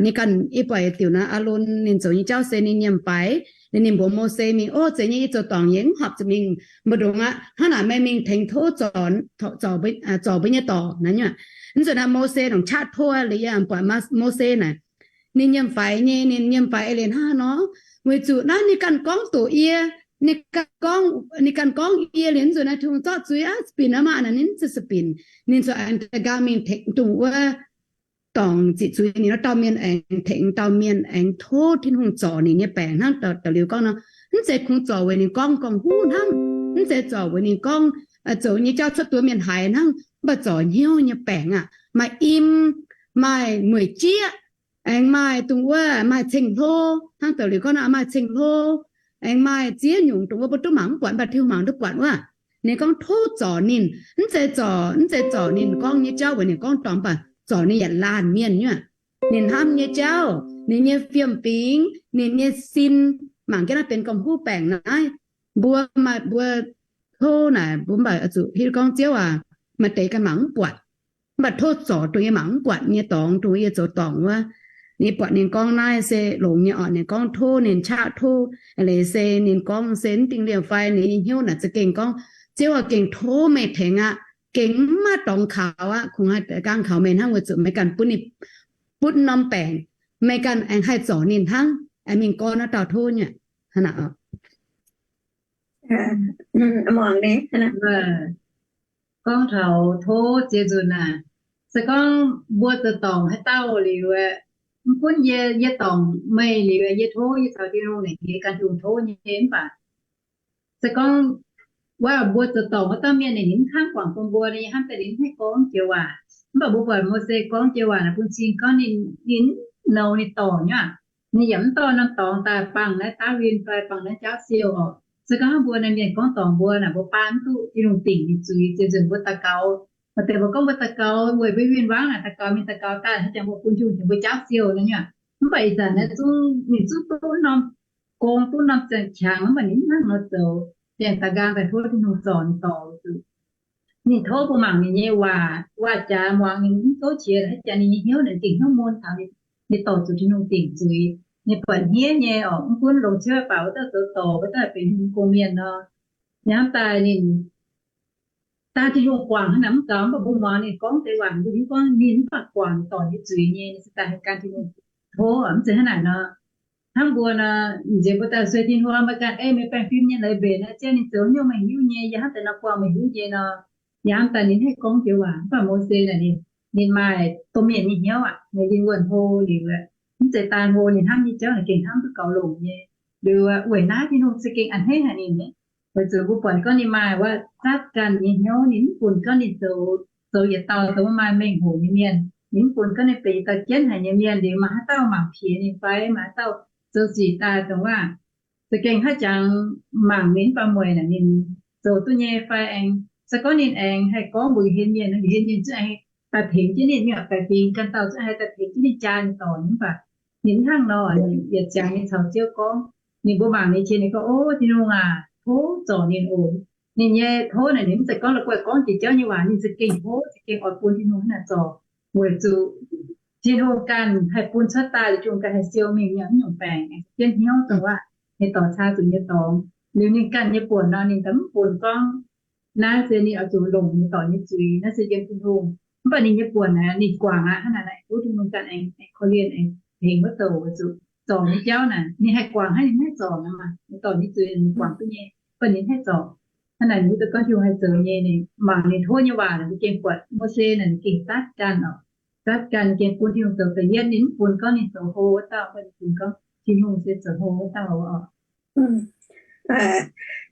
ninh ganh, yie buatc yietc diuc naaiv Aalon ninh zoux nyei jauv se ninh nyiemc faix, ninh, ninh mbuox Mose mingh, Ov, zeiz nyei, yie zoux dorngc yie mv horpc zuqc mingh mbu'ndongx aqv. Hnangv naaic meih mingh tengx tov zorc, zorc mbuo nyei dorc naaiv nyungc. Nzunc naaiv Mose longc qaqv tov liuz, yie buatc Mose naaic ninh nyiemc faix nyei, ninh nyiemc faix eix leiz hnangv haaix nor, weic zuqc naaiv ninh ganh gorngv doqc yie, ninh ganh gorngv, ninh ganh gorngv yie liuz nzunc naaiv Tin-Hungh zorqv zuiz aqv, spinc aqv maah, naaic ninh mv zuqc spinc. Ninh ziouc aengx da'nqaang mingh tengx dongh wuov dorngc ziqc zuiz ninh wuov dauh mienh, aengx tengx dauh mienh aengx tov Tin-Hungh zorc ninh nyei baengc hnangv da'liuz gorngv nor. Mv zeiz kungx zorc weic ninh gorngv gorngv-huv hnangv, mv zeiz zorc weic ninh gorngv zoux nyei jauv cuotv duqv mienh haiz hnangv, mv baac zorc hnyouv nyei baengc aqv. Maaih im, maaih mueic jieqv, aengx maaih dongh wuov maaih ceng-hlo, hnangv da'liuz gorngv nor maaih ceng-hlo, aengx maaih ziex nyungc dongh wuov mbuo duqv mangc mv buatc, mv baac Tin-Hungh mangc duqv buatc wuov. Ninh gorngv tov zorc ninh, mv zeiz zorc, mv zeiz zorc ninh gorngv nyei jauv weic ninh gorngv dorngc, mv baac zorc ninh yaac laanh mienh nyuoqc. Ninh hnamv nyei jauv, ninh nyei fiem-fingx, ninh nyei sin, mangc jienv naaiv benx gorngv-huv baengc naaiv. Mbuo maaih mbuo tov naaic mbuo mv baac zuqc hiuv gorngv Ziouv aac, maaih deix ganh mangc mv buatc, mv baac tov zorc dongh yie mangc mv buatc nyei dorngx, dongh yie zoux dorngc wuov. Yie buatc ninh gorngv naaiv se longx nyei orqc, ninh gorngv tov, ninh qaqv tov, eix leiz se ninh gorngv se mv dingh liemh fai ninh nyei hnyouv naaic za'gengh gorngv, Ziouv aac, gengh tov meih tengx aqv, gengh mv maaih dorngx kaux aqv, kungx haih da'nqaang kaux meih hnangv weic zuqc meih ganh butv ninh, butv norm baengc, meih ganh aengx haih zorc ninh hnangv, aengx mingh gorn wuov dauh tov nyei. Hnangv naaic. Gorngv taux tov ziex nzunc naaic, se gorngv mbuo zoux dorngc haaix dauh liuz, mv gunv yie, yie dorngc meih liuz, yie tov, yie caux Tin-Hungh naaic, yie ganh Tin-Hungh tov nyei mv baac se gorngv wuov mbuo zoux dorngc wuov dauh mienh ninh mv kangv guangc bun mbuo, ninh hnamv daaih ninh mv haih gorngv joux waac. Mv baac mbuo buatc Mose gorngv joux waac naaic bun cing gorngv ninh, ninh mv nouz ninh dorngc nyei aqv. Ninh yaac mv dorh norm dorngx daaih bangh naaiv daav win fai bangh naaiv jaauv siou orqc. Se gorngv mbuo naaiv mienh gorngv dorngc mbuo naaic, mbuo baan mv duqv Tin-Hungh dingc ninh zuiz. Ziex nzunc mbuo daux gaux, maaih deix mbuo gorngv mbuo daux gaux weic mbuo win-wangv naaic, daux gaux mingh daux gaux daaih, haaix jangx mbuo bun Tin-Hungh tengx mbuo jaauv siou naaiv nyei aqv. Mv baac ih zanc naaiv zungv, ninh zungv duqv norm gong, duqv norm ziangh qangx, mv baac ninh mv hnangv nor zoux. Ziangh daaih nqaang daaih tov Tin-Hungh zorc ninh dorngc zuqc. Ninh tov mbuo mangc ninh nyei waac, waac jaax muangx ninh mv gouv qiex, haaix jangx ninh nyei hnyouv naaic gengh hnyouv mun taux ninh dorc zuqc Tin-Hungh dingc zuiz. Ninh buatc hniev nyei orqc, mv gunv longc ciouv baac wuov dauh zoux dorc, wuov dauh benx Tin-Hungh gong mienh nor. Ninh hnamv daaih ninh dangh Tin-Hungh guangc hnangv naaic mv gaux, mv baac mbuo muangx ninh gorngv deix waac mbuo hiuv gorngv ninh mv baac guangc dorc nyei zuiz nyei, ninh se daaih haih gan Tin-Hungh tov, mv zeiz hnangv naaic nor. Hnangv mbuo nor, nziex mbuo daaih sueih Tin-Hungh, meih ganh ei meih baengh fim nyei leiz mbenc naaiv, ziouc ninh zoux nyungc meih hiuv nyei, yie hnamv deix nor buangh meih hiuv nyei nor. Yaac hnamv daaih ninh haih gorngv joux waac. Mv baac Mose naaic ninh, ninh maaih domh mienh nyei hnyouv aqv. Ninh wuonh hlo liuz, mv zeiz daan hlo, ninh hnamv nyei jauv naaic gengh hnamv duqv gaux longc nyei. Liuz weic naaiv Tin-Hungh za'gengh a'hneiv haic ninh nyei. Weic zuqc mbuo buatc gorngv ninh maaih wuov zatv ganh nyei hnyouv, ninh mv funx gorngv ninh zoux, zoux yietc dauh zoux maaih mengh hoc nyei mienh. Ninh mv funx gorngv ninh benx yietc dauh jienv haic nyei mienh liuz, maaih haaix dauh mangc piex ninh fai maaih haaix dauh zoux sic daaih dongh waac za'gengh haiv jangx mangc ninh mv baac mueic naaic ninh zoux duqv nyei fai aengx se gorngv ninh aengx haih gorngv mbuox ga'hlen mienh, ga'hlen mienh zungv aengx daaih tengx jienv ninh, mingh baeqc fingx ganh dauh zungv haih daaih tengx jienv ninh jaa nyei dorc. Mv baac ninh hnangv nor, ninh yietc ziangx ninh caux Ziouv gorngv, ninh mbuo mangc ninh qiex ninh gorngv, O Tin-Hungh aac, tov zorc ninh oc. Ninh nyei tov naaic ninh mv zeiz gorngv la'guaih gorngv jiex jauv nyei waac, ninh za'gengh tov, za'gengh oix bun Tin-Hungh hnangv naaic zorc, weic zuqc Tin-Hungh ganh haih bun cuotv daaih liuz, Tin-Hungh ganh haih siou mingh nyei, mv nyungc baengc jienv hnyouv dongh waac ninh dorc caa zuqc nyei dorngx. Liuz ninh ganh nyei buonc nor, ninh daaih mv funx gorngv naaiv se ninh oix zuqc longc nyei dorc nyei zuiz, naaiv se yiem Tin-Hungh. Mv baac ninh nyei buonc naaic ninh guangc aqv. Hnangv naaic naaic, tov Tin-Hungh ganh aengx, aengx korv-lienh, aengx tengx wuov douc weic zuqc zorc nyei jauv naaic ninh haih guangc, hnangv ninh haih zorc naaic maah, nyei dorc nyei zuiz ninh guangc duqv nyei, mv baac ninh haih zorc. Hnangv naaic ninh hiuv duqv gorngv Tin-Hungh haih zoux nyei, ninh mangc ninh tov nyei waac naaic, ninh gengh buatc Mose naaic ninh gengh zatv ganh oc. Zatv ganh gengh bun Tin-Hungh zoux da'yietv, ninh mv funx gorngv ninh zoux hlo wuov dauh, mv baac ninh funx gorngv Tin-Hungh se zoux hlo wuov dauh oc.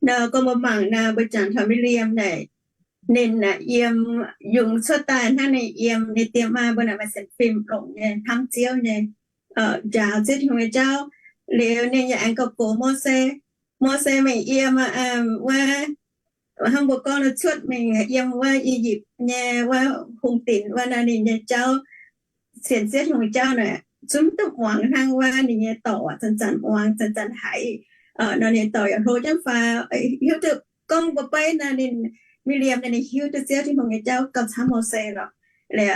Nor gorngv mbuo mangc naaic, mbuo jangx taux Miriam naaic, ninh naaic yiem yungz cuotv daaih hnangv, ninh yiem ninh diex maa mbuo naaic maaih sienx fim longc nyei, hnamv Ziouv nyei, njaaux Ziouv Tin-Hungh nyei jauv. Liuz ninh yaac aengx gauh gox Mose. Mose mingh yiem wuov, hnangv mbuo gorngv cuotv mingh yiem wuov I^yipv nyei wuov hungh dinc wuov nor, ninh nyei jauv, sienx Ziouv Tin-Hungh nyei jauv naaic zungv duqv muangx hnangv wuov ninh nyei dorc zanc-zanc muangx, zanc-zanc haiz. Nor ninh dorc yaac hlo jienv fai hiuv duqv gorngv mbuo beiv nor, ninh Miriam naaic ninh hiuv duqv Ziouv Tin-Hungh nyei jauv gauh camv Mose lorqc. Liuz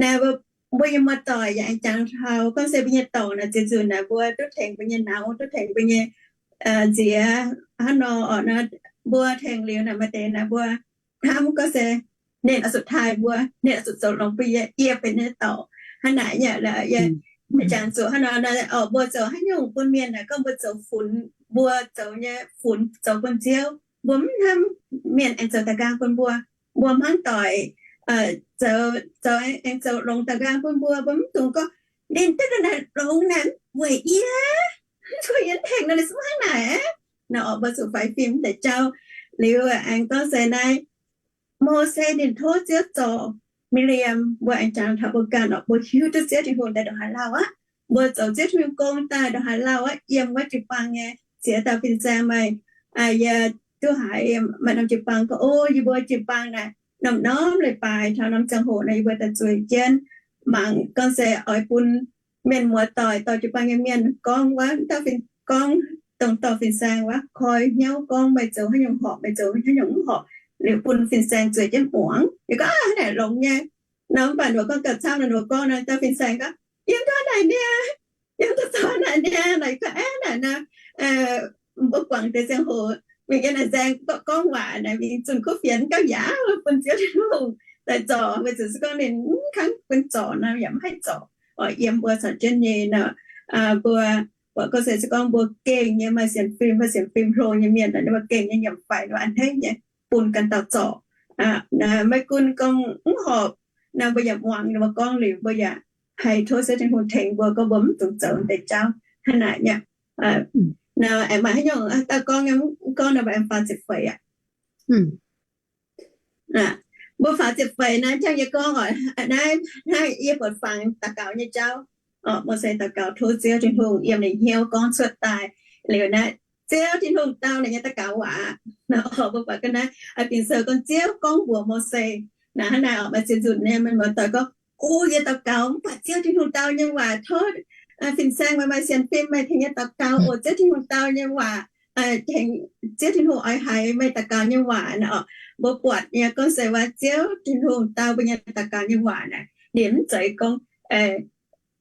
naaic mbuo, mbuo nyei muoz-doic yaac aengx jangx taux gorngv se mbuo nyei dorc naaic ziex nzunc naaic mbuo duqv tengx mbuo nyei nauz, duqv tengx mbuo nyei nziex hnangv nor oc. Nor mbuo tengx liuz naaic maaih deix naaic mbuo hnamv gorngv se ninh oix zuqc taaih mbuo, ninh oix zuqc zoux longx mbuo yie, yie benx ninh nyei dorc hnangv naaic nyei. Jangx zuqc hnangv nor, mbuo zoux haaix nyungc bun mienh naaic gorngv mbuo zoux funx, mbuo zoux nyei funx zoux bun Ziouv, mbuo mv hnamv mienh aengx zoux da'nqaang bun mbuo. Mbuo hmangv doic zoux, zoux aengx zoux longx da'nqaang bun mbuo, mbuo mv dungx gorngv ninh duqv ga'naaiv longx naaic weic yie, mv zuqc yie tengx nor, ninh se hnangv naaic. Nor mbuo zuqc faix fim deix jauv. Liuz aengx gorngv se naaiv Mose ninh tov Ziouv zorc Miriam, mbuo aengx jangx taux mbuo ganh oc, mbuo hiuv duqv Ziouv Tin-Hungh daaih ndongc haaix lauh aqv. Mbuo zoux Ziouv Tin-Hungh gong daaih ndongc haaix lauh aqv, yiem wuov jiu-baang nyei ziex dauh fin-saeng meih, yie duqv haiz maaih norm jiu-baang gorngv, O, yie mbuo jiu-baang naaic norm-norm leiz-baaix taux norm ziangh hoc naaic yie mbuo daaih zueiz jienv mangc gorngv se oix bun mienh muoz-doic dorh jiu-baang nyei mienh gorngv wuov dauh fin, gorngv dongh dorh fin-saeng wuov koi hnyouv gorngv meih zoux haaix nyungc horpc, meih zoux haaix nyungc mv horpc, liuz bun fin-saeng zueiz jienv muangx. Yie gorngv, Aav, naaic longx nyei. Nor mv baac ninh mbuo gorngv gauh camv nor, ninh mbuo gorngv naaiv dauh fin-saeng gorngv, Yiem ndau naaic niaa, yiem ndau zoux naaic niaa. Naaic gorngv, Aav, naaic nor, mbuo guangc deix ziangh hoc mingh yiem naaic nzaeng gorngv waac naaic, mingh zunh kuv fienx gauh yaac bun Ziouv Tin-Hungh daaih zorc, weic zuqc se gorngv ninh mv kangv bun zorc nor yaac mv haih zorc. Oix yiem mbuo caux jienv nyei nor, mbuo buatc gorngv se, se gorngv mbuo gengh nyei maaih sienx fim, maaih sienx fim hlo nyei mienh, mbuo gengh nyei nyiemc faix nor a'hneiv nyei bun ganh dauh zorc. Maiv gunv gorngv mv horpc nor, mbuo yaac muangx ninh mbuo gorngv liuz, mbuo yaac haih tov Ziouv Tin-Hungh tengx mbuo gorngv mbuo mv dungx zoux deix jauv hnangv naaic nyei. Nor aengx maaih haaix nyungc dauh gorngv, gorngv nor mbuo aengx faaux ziepc feix aqv. Mbuo faaux ziepc feix naaiv, jangv yie gorngv oc, naaiv, naaiv yie buatc fangx daux gaux nyei jauv. Mose daux gaux tov Ziouv Tin-Hungh yiem ninh hnyouv gorngv cuotv daaih. Liuz naaiv Ziouv Tin-Hungh dau ninh nyei daux gaux waac. Mbuo buatc ga'naaiv Ging-Sou gorngv Ziouv gorngv mbuox Mose, naaiv hnangv naaic oc, maaih ziex nzunc nyei mienh muoz-doic gorngv, O, yie daux gaux mv baac Ziouv Tin-Hungh dau nyei waac, tov fin-saeng meih maaih sienx fim meih tengx yie daux gaux oc. Ziouv Tin-Hungh dau nyei waac, tengx Ziouv Tin-Hungh oix haiz meih daux gaux nyei waac naaic oc. Mbuo buatc nyei gorngv se waac Ziouv Tin-Hungh dau mbuo nyei daux gaux nyei waac naaic, ninh mv zeiz gorngv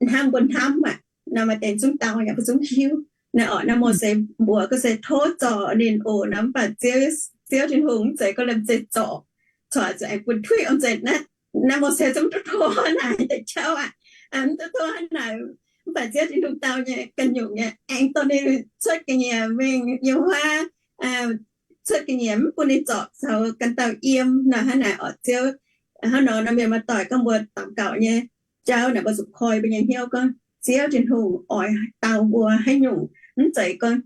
hnamv mbuo hnamv aqv. Naaiv maaih deix zungv dau yaac mbuo zungv hiuv. Naaiv oc, naaiv Mose mbuox gorngv se tov zorc ninh oc. Naaiv mv baac Ziouv, Ziouv Tin-Hungh mv zeiz gorngv liemh zeih zorc, corc zuqc aengx bun tuiv om nzengc. Naaiv, naaiv Mose zungv duqv tov naaic deix jauv aqv. Mv duqv tov hnangv naaic, mv baac Ziouv Tin-Hungh dau nyei ganh nyungc nyei, aengx dorh ninh cuotv ga'nyiec mingh yiem wuov, aengx cuotv ga'nyiec mv bun ninh zorpc zoux ganh dauh yiem nor. Hnangv naaic orqc, Ziouv, hnangv nor nor mienh muoz-doic, gorngv mbuo daux gaux nyei jauv naaic, mbuo zuqc koi mbuo nyei hnyouv gorngv Ziouv Tin-Hungh oix dau mbuo haaix nyungc. Mv zeiz gorngv,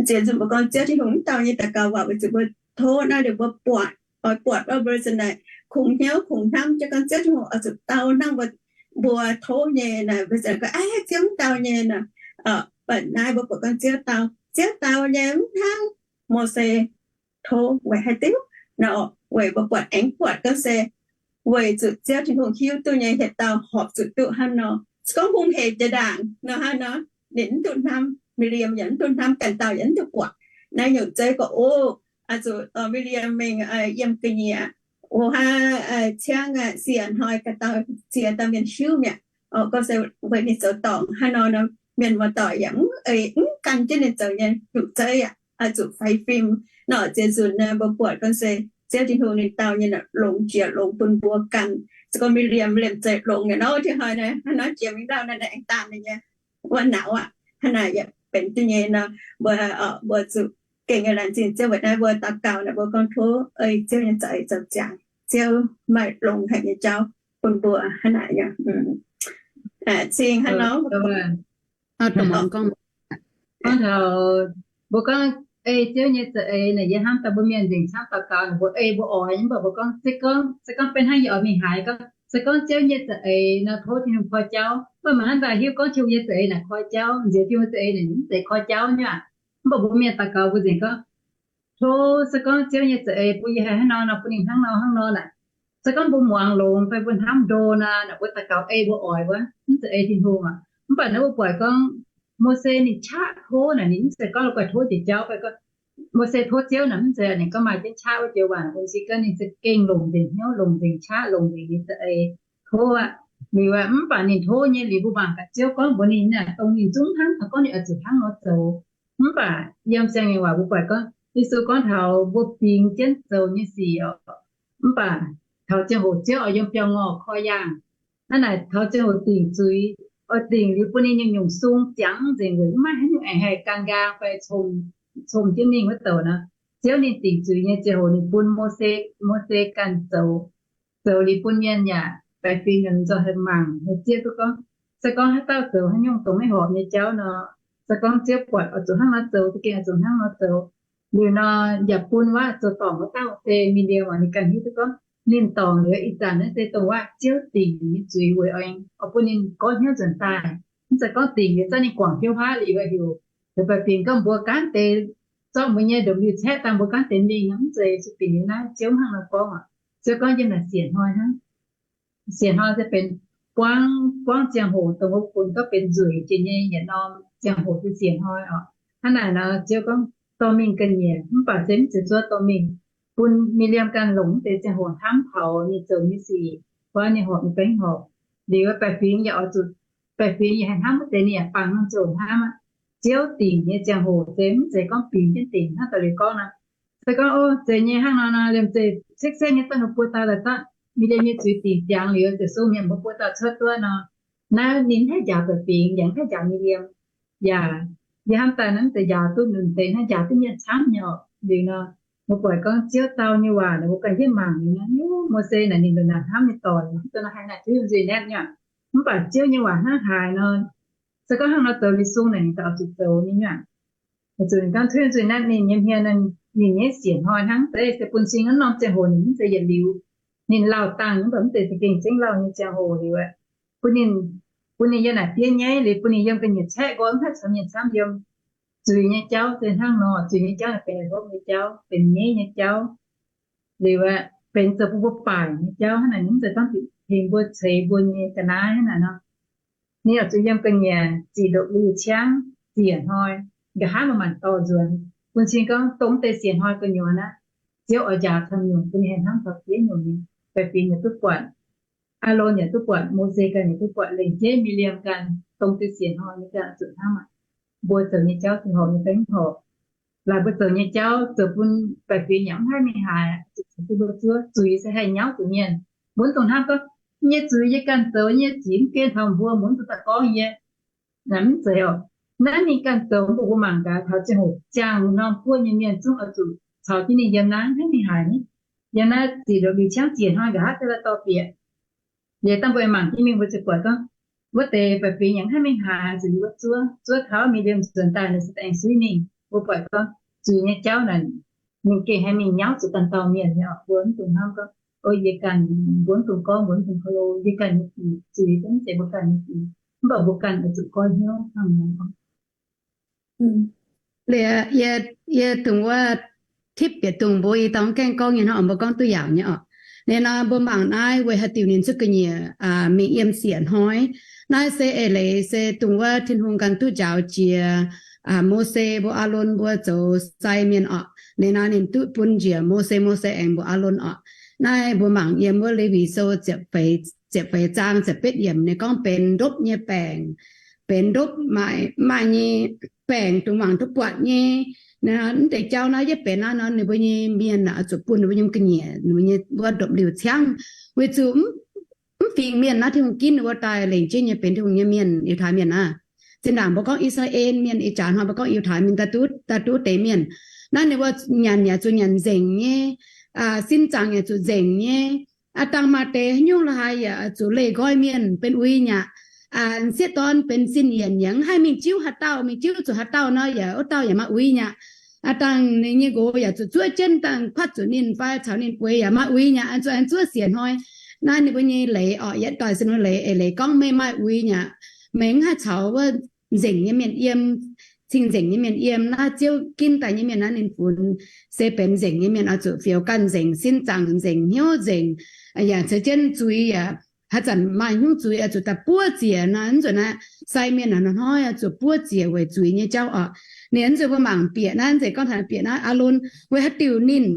zien zuqc mbuo gorngv Ziouv Tin-Hungh mv dau nyei daux gaux waac, weic zuqc mbuo tov naaiv liuz mbuo buatc, oix buatc wuov mbuo za'naaic kungx hnyouv kungx hnamv jienv gorngv Ziouv Tin-Hungh oix zuqc dau hnangv mbuo, mbuo tov nyei naaic. Mbuo za'naaic gorngv, Aav, Ziouv mv dau nyei nor. Mv baac naaiv mbuo buatc gorngv Ziouv dau, Ziouv dau nyei mv hnangv Mose tov weic haaix diuc nor, weic mbuo buatc aengx buatc gorngv se weic zuqc Ziouv Tin-Hungh hiuv duqv nyei hieh dauh horpc zuqc duqv hnangv nor. Se gorngv hungh hec jiex ndaangc nor, hnangv nor ninh mv duqv hnamv, Mi^li^am yaac mv duqv hnamv, ganh dauh yaac mv duqv buatc naaiv nyungc zeiv gorngv, O, zuqc Mi^li^am mingh yiem ga'nyiec, o, hnangv ciangv siec hnoi ganh dauh ziex dauh mienh hiuv mi'aqv. Gorngv se weic ninh zoux dorngc hnangv nor, mienh muoz-doic yaac mv ei, mv gan jienv ninh zoux nyei nyungc zeiv aqv. Zuqc faix fim nor, ziex nzunc mbuo buatc gorngv se Ziouv Tin-Hungh ninh dau nyei longx jiex, longx bun mbuo ganh. Se gorngv Mi^li^am liemh zeih longx nyei nor, hnoi naaiv, hnangv nor jiex mingh lauh naaiv, aengx daanh ninh nyei wuov nauz aqv. Hnangv naaic yaac benx duqv nyei nor, mbuo, mbuo zuqc gengh laengz zingh Ziouv weic naaiv mbuo daux gaux naaic, mbuo gorngv tov ei Ziouv nyei za'eix zoux ziangx, Ziouv maaih longx haic nyei jauv bun mbuo hnangv naaic. Cing hnangv nor, gorngv taux mbuo gorngv ei Ziouv nyei za'eix naaic, yie hnamv daaih mbuo mienh nzengc camv daux gaux naaic, mbuo ei mbuo oix, mv baac mbuo gorngv se gorngv, se gorngv benx hnangv yie oix mingh haaix gorngv, se gorngv Ziouv nyei za'eix nor, tov Tin-Hungh koi jauv. Mv baac maaih hnangv daaih hiuv gorngv Tin-Hungh nyei za'eix naaic koi jauv, nziex Tin-Hungh za'eix naaic ninh mv zeiz koi jauv nyei aqv. Mv baac mbuo mienh daux gaux mbuo nzengc gorngv, tov se gorngv Ziouv nyei za'eix bun yie haih hnangv nor nor, bun ninh hnangv nor hnangv nor naaic. Se gorngv mbuo muangx longx fai mbuo hnamv ndo nor, naaic mbuo daux gaux ei mbuo oix wuov, mv zeiz ei Tin-Hungh aqv. Mv baac naaiv mbuo buatc gorngv Mose ninh qaqv tov naaic, ninh mv zeiz gorngv la'guaih tov jiex jauv fai gorngv Mose tov Ziouv naaic, mv zeiz. Ninh gorngv maaih jienv qaqv wuov joux waac bun se gorngv ninh za'gengh longc nzengc hnyouv, longc nzengc qaqv, longc nzengc ninh za'eix tov aqv. Liuz aqv, mv baac ninh tov nyei liuz mbuo mangc gaax Ziouv gorngv mbuox ninh naaic, dongh ninh zungv hnangv, taux gorngv ninh oix zuqc hnangv nor zoux. Mv baac yiem Ziouv nyei waac mbuo buatc gorngv Yesu gorngv taux mbuo bingx jienv zoux nyei sic oc. Mv baac taux ziangh hoc Ziouv oix yiem biauv-ngorh korv yaangh. Hnangv naaic taux ziangh hoc dingc zuiz, oix dingc liuz bun ninh nyungc-nyungc sung ziangx nzengc weic mv maaih haaix nyungc aengx haih gan nqaang fai com jienv mingh wuov douc nor. Ziouv ninh dingc zuiz nyei ziangh hoc ninh bun Mose, Mose ganh zoux. Zoux liuz bun mienh yaac baeqc fingx yaac nzoih haih mangc haih zieqv duqv gorngv, se gorngv haaix dauh zoux haaix nyungc dongh maiv horpc nyei jauv nor, se gorngv Ziouv buatc oix zuqc hnangv nor zoux, za'gengh oix zuqc hnangv nor zoux. Liuz nor yaac bun wuov zoux dorngc wuov dauh se Mi^li^am, ninh ganh hiuv duqv gorngv ninh dorngc liuz ih zanc naaiv se dongh wuov Ziouv dingc nyei zuiz weic oix bun ninh goiv hnyouv nzuonx daaih. Mv zeiz gorngv dingc liuz zorqv ninh guangc hnyouv haav liuz heuc, heuc baeqc fingx gorngv mbuo gaanv deix zorqv mbuo nyei ndopv-liuh caeqv dangh mbuo gaanv deix mingh nor, mv zeiz. Se dingc liuz naaiv Ziouv hnangv nor gorngv aqv. Ziouv gorngv yiem naaic siec hnoi hnangv. Siec hnoi se benx buangv, buangv ziangh hoc dongh mbuo funx gorngv benx nzueic jiex nyei yietc norm ziangh hoc se siec hnoi oc. Hnangv naaic nor Ziouv gorngv dorh mingh ga'nyiec, mv baac se mv zeiz zuov dorh mingh, bun Mi^li^am ganh longc mv deix ziangh hoc hnamv taux ninh zoux nyei sic, fai ninh horpc nyei fai mv horpc. Liuz baeqc fingx yaac oix zuqc, baeqc fingx yaac haih hnamv wuov deix ninh yaac bangc norm ziangh hoc hnamv aqv. Ziouv dingc nyei ziangh hoc se mv zeiz gorngv bingx jienv dingc hnangv daaih liuz gorngv nor. Se gorngv, o, zeiz nyei hnangv nor nor, liemh zeih sekv-sekv nyei daaih nor buo dauh daaih zorqv Mi^li^am nyei zuiz dingc ziangx liuz, ziouc sung mienh mbuo buo dauh cuotv duqv nor, naaiv ninh mv haih njaaux baeqc fingx yaac mv haih njaaux Mi^li^am. Yaac yie hnamv daaih naaiv mv zeiz njaaux duqv lunc deix, naaiv njaaux duqv mienh camv nyei oc. Liuz nor, mbuo buatc gorngv Ziouv dau nyei waac naaic, mbuo ganh hiuv mangc liuz naaiv, Mose naaic ninh ndongc naaic hnamv nyei doic, mv dongh naaiv haaix naaic Ziouv nzuih naetv nyei. Mv baac Ziouv nyei waac hnangv haaix nor, se gorngv hnangv nor zoux liuz sung naaic, ninh daaih oix zuqc zoux nyei nyuoqc. Weic zuqc ninh gorngv tov nzuih naetv ninh nyei hmien, ninh nyei siec hnoi hnangv deix se bun cing hnangv norm ziangh hoc ninh mv zeiz yietc liuz. Ninh lauh dangh mv baac mv zeiz za'gengh zengv lauh nyei ziangh hoc liuz, bun ninh, bun ninh yiem naaic fiev nyaiv liuz, bun ninh yiem ga'nyiec caeqv nqoi, mv haih caux mienh camv yiem. Zuiz nyei jauv se hnangv nor, zuiz nyei jauv naaic benx hopv nyei jauv, benx nyaiv nyei jauv. Liuz aeqv, benx zoux bun mbuo baaic nyei jauv. Hnangv naaic ninh mv zeiz gorngv tengx mbuo ceix mbuo nyei ga'naaiv hnangv naaic nor. Ninh oix zuqc yiem ga'nyiec ziqc ndopv-liuh ciangv siec hnoi, nqa'haav mbuo maanc dorh nzuonx. Bun cing gorngv dongh deix siec hnoi gu'nyuoz naaiv, Ziouv oix njaaux camv nyungc bun ninh haih hnamv taux fiev nyungc nyei. Baeqc fingx yaac duqv buatc, Aalon yaac duqv buatc, Mose ganh yaac duqv buatc, lengc jeiv Mi^li^am ganh dongh deix siec hnoi nyei ganh zuqc hnamv aqv. Mbuo zoux nyei jauv se horpc nyei fai mv horpc? Laaix mbuo zoux nyei jauv zoux bun baeqc fingx yaac mv haih mingh haaix, zuqc bun mbuo zuov zuiz se haih nyauv zuqc mienh. Mbuo mv dungx hnamv gorngv, yie nyei zuiz yie ganh zoux, yie nyei zic mv gen taux mbuo, mbuo mv dungx daaih gorngv yie. Naaiv mv zeiz oc. Naaiv ninh ganh zoux, mv baac mbuo mangc gaax taux ziangh hoc ziangh norm guoqv nyei mienh zungv oix zuqc caux jienv ninh yiem naaiv, hnangv mingh haaix ni, yiem naaiv ziqc ndopv-liuh ciangv ziec hnoi nqa'haav se la'dorh bieqc. Liuz dangh mbuo mangc jienv mingh mbuo ziouc buatc gorngv, wuov deix baeqc fingx yaac hnangv mingh haaix, zuqc yie mbuo zuov, zuov taux Mi^li^am nzuonx daaih naaic se aengx suiv mingh. Mbuo buatc gorngv zuiz nyei jauv naaic, ninh gengh haih mingh nyauv zuqc ganh dauh mienh nyei oc. Mbuo mv dungx hnamv gorngv, o, yie ganh, mbuo mv dungx gorngv, mbuo mv dungx hlo, yie ganh nyei zuiz, zuiz mv zeiz mbuo ganh nyei zuiz, mv baac mbuo ganh oix zuqc goiv hnyouv hnangv nor. Liuz yie, yie dungx wuov tipv bieqc dungz mbuo, ih dauh gaengh gorngv nyei hnangv mbuo gorngv duqv yaauc nyei oc. Liuz nor mbuo mangc naaiv weic haaix diuc ninh cuotv ga'nyiec mingh yiem siec hnoi. Naaiv se eix leiz se dongh wuov Tin-Hungh ganh duqv njaaux jiex Mose mbuo, Aalon mbuo zoux sai mienh oc. Liuz nor ninh duqv bun njiec Mose, Mose aengx mbuox Aalon oc. Naaiv mbuo mangc yiem wuov Lewi Sou ziepc feix zaang ziepc betv yiemc, ninh gorngv benx ndopv nyei baengc, benx ndopv maaih, maaih nyei baengc, dongh mangc duqv buatc nyei. Mv deix jauv naaiv yietv benx naaiv nor, ninh mbuo nyei mienh oix zuqc bun ninh mbuo nyei ga'nyiec, ninh mbuo nyei wuov ndopv-liuh ciangv, weic zuqc mv fingx mienh naaiv Tin-Hungh ginv ninh mbuo daaih lengc jeiv nyei benx Tin-Hungh nyei mienh, Yiutai Mienh aav. Zinh ndaangc mbuo gorngv I^saa^laa^en Mienh, ih jaax hnoi mbuo gorngv Yiutai Mienh, daaih duqv, daaih duqv deix mienh. Naaiv ninh mbuo nyanc yaac zuqc nyanc nzengc nyei, sin zaangc yaac zuqc nzengc nyei. Aa, dangh maaih deix haaix nyungc la'haaix yaac zuqc leih nqoi mienh benx uix nyaqc. Sieqv dorn benx zinh yienc yaac mv haih mingh jiuv haaix dauh, mingh jiuv zuqc haaix dauh nor yaac wuov dauh yaac maaih uix nyaqc. Aa, dangh ninh nyei nqox yaac zuqc zuov jienv, dangh kuatv zuqc ninh fai caux ninh bueix yaac maaih uix nyaqc, zuqc aengx zuov siec hnoi. Naaiv ninh mbuo nyei leiz oc, yietv doic se ninh leiz, eix leiz gorngv meih maaih uix nyaqc, meih mv haih caux wuov nzengc nyei mienh yiem, cing-nzengc nyei mienh yiem. Naaiv Ziouv ginv daaih nyei mienh naaiv ninh funx se benx nzengc nyei mienh, oix zuqc fioux ganh nzengc, sin zaangc nzengc, hnyouv nzengc, yaac ceix jienv zuiz yaac haaix zanc maaih hnyouv zuiz oix zuqc daaih buov ziec nor. Mv nzunc naaiv sai mienh hnoi-hnoi oix zuqc buov ziec weic zuiz nyei jauv oc. Ninh mv nzunc mbuo mangc bieqc naaiv, mv zeiz gorngv taux bieqc naaiv Aalon, weic haaix diuc ninh,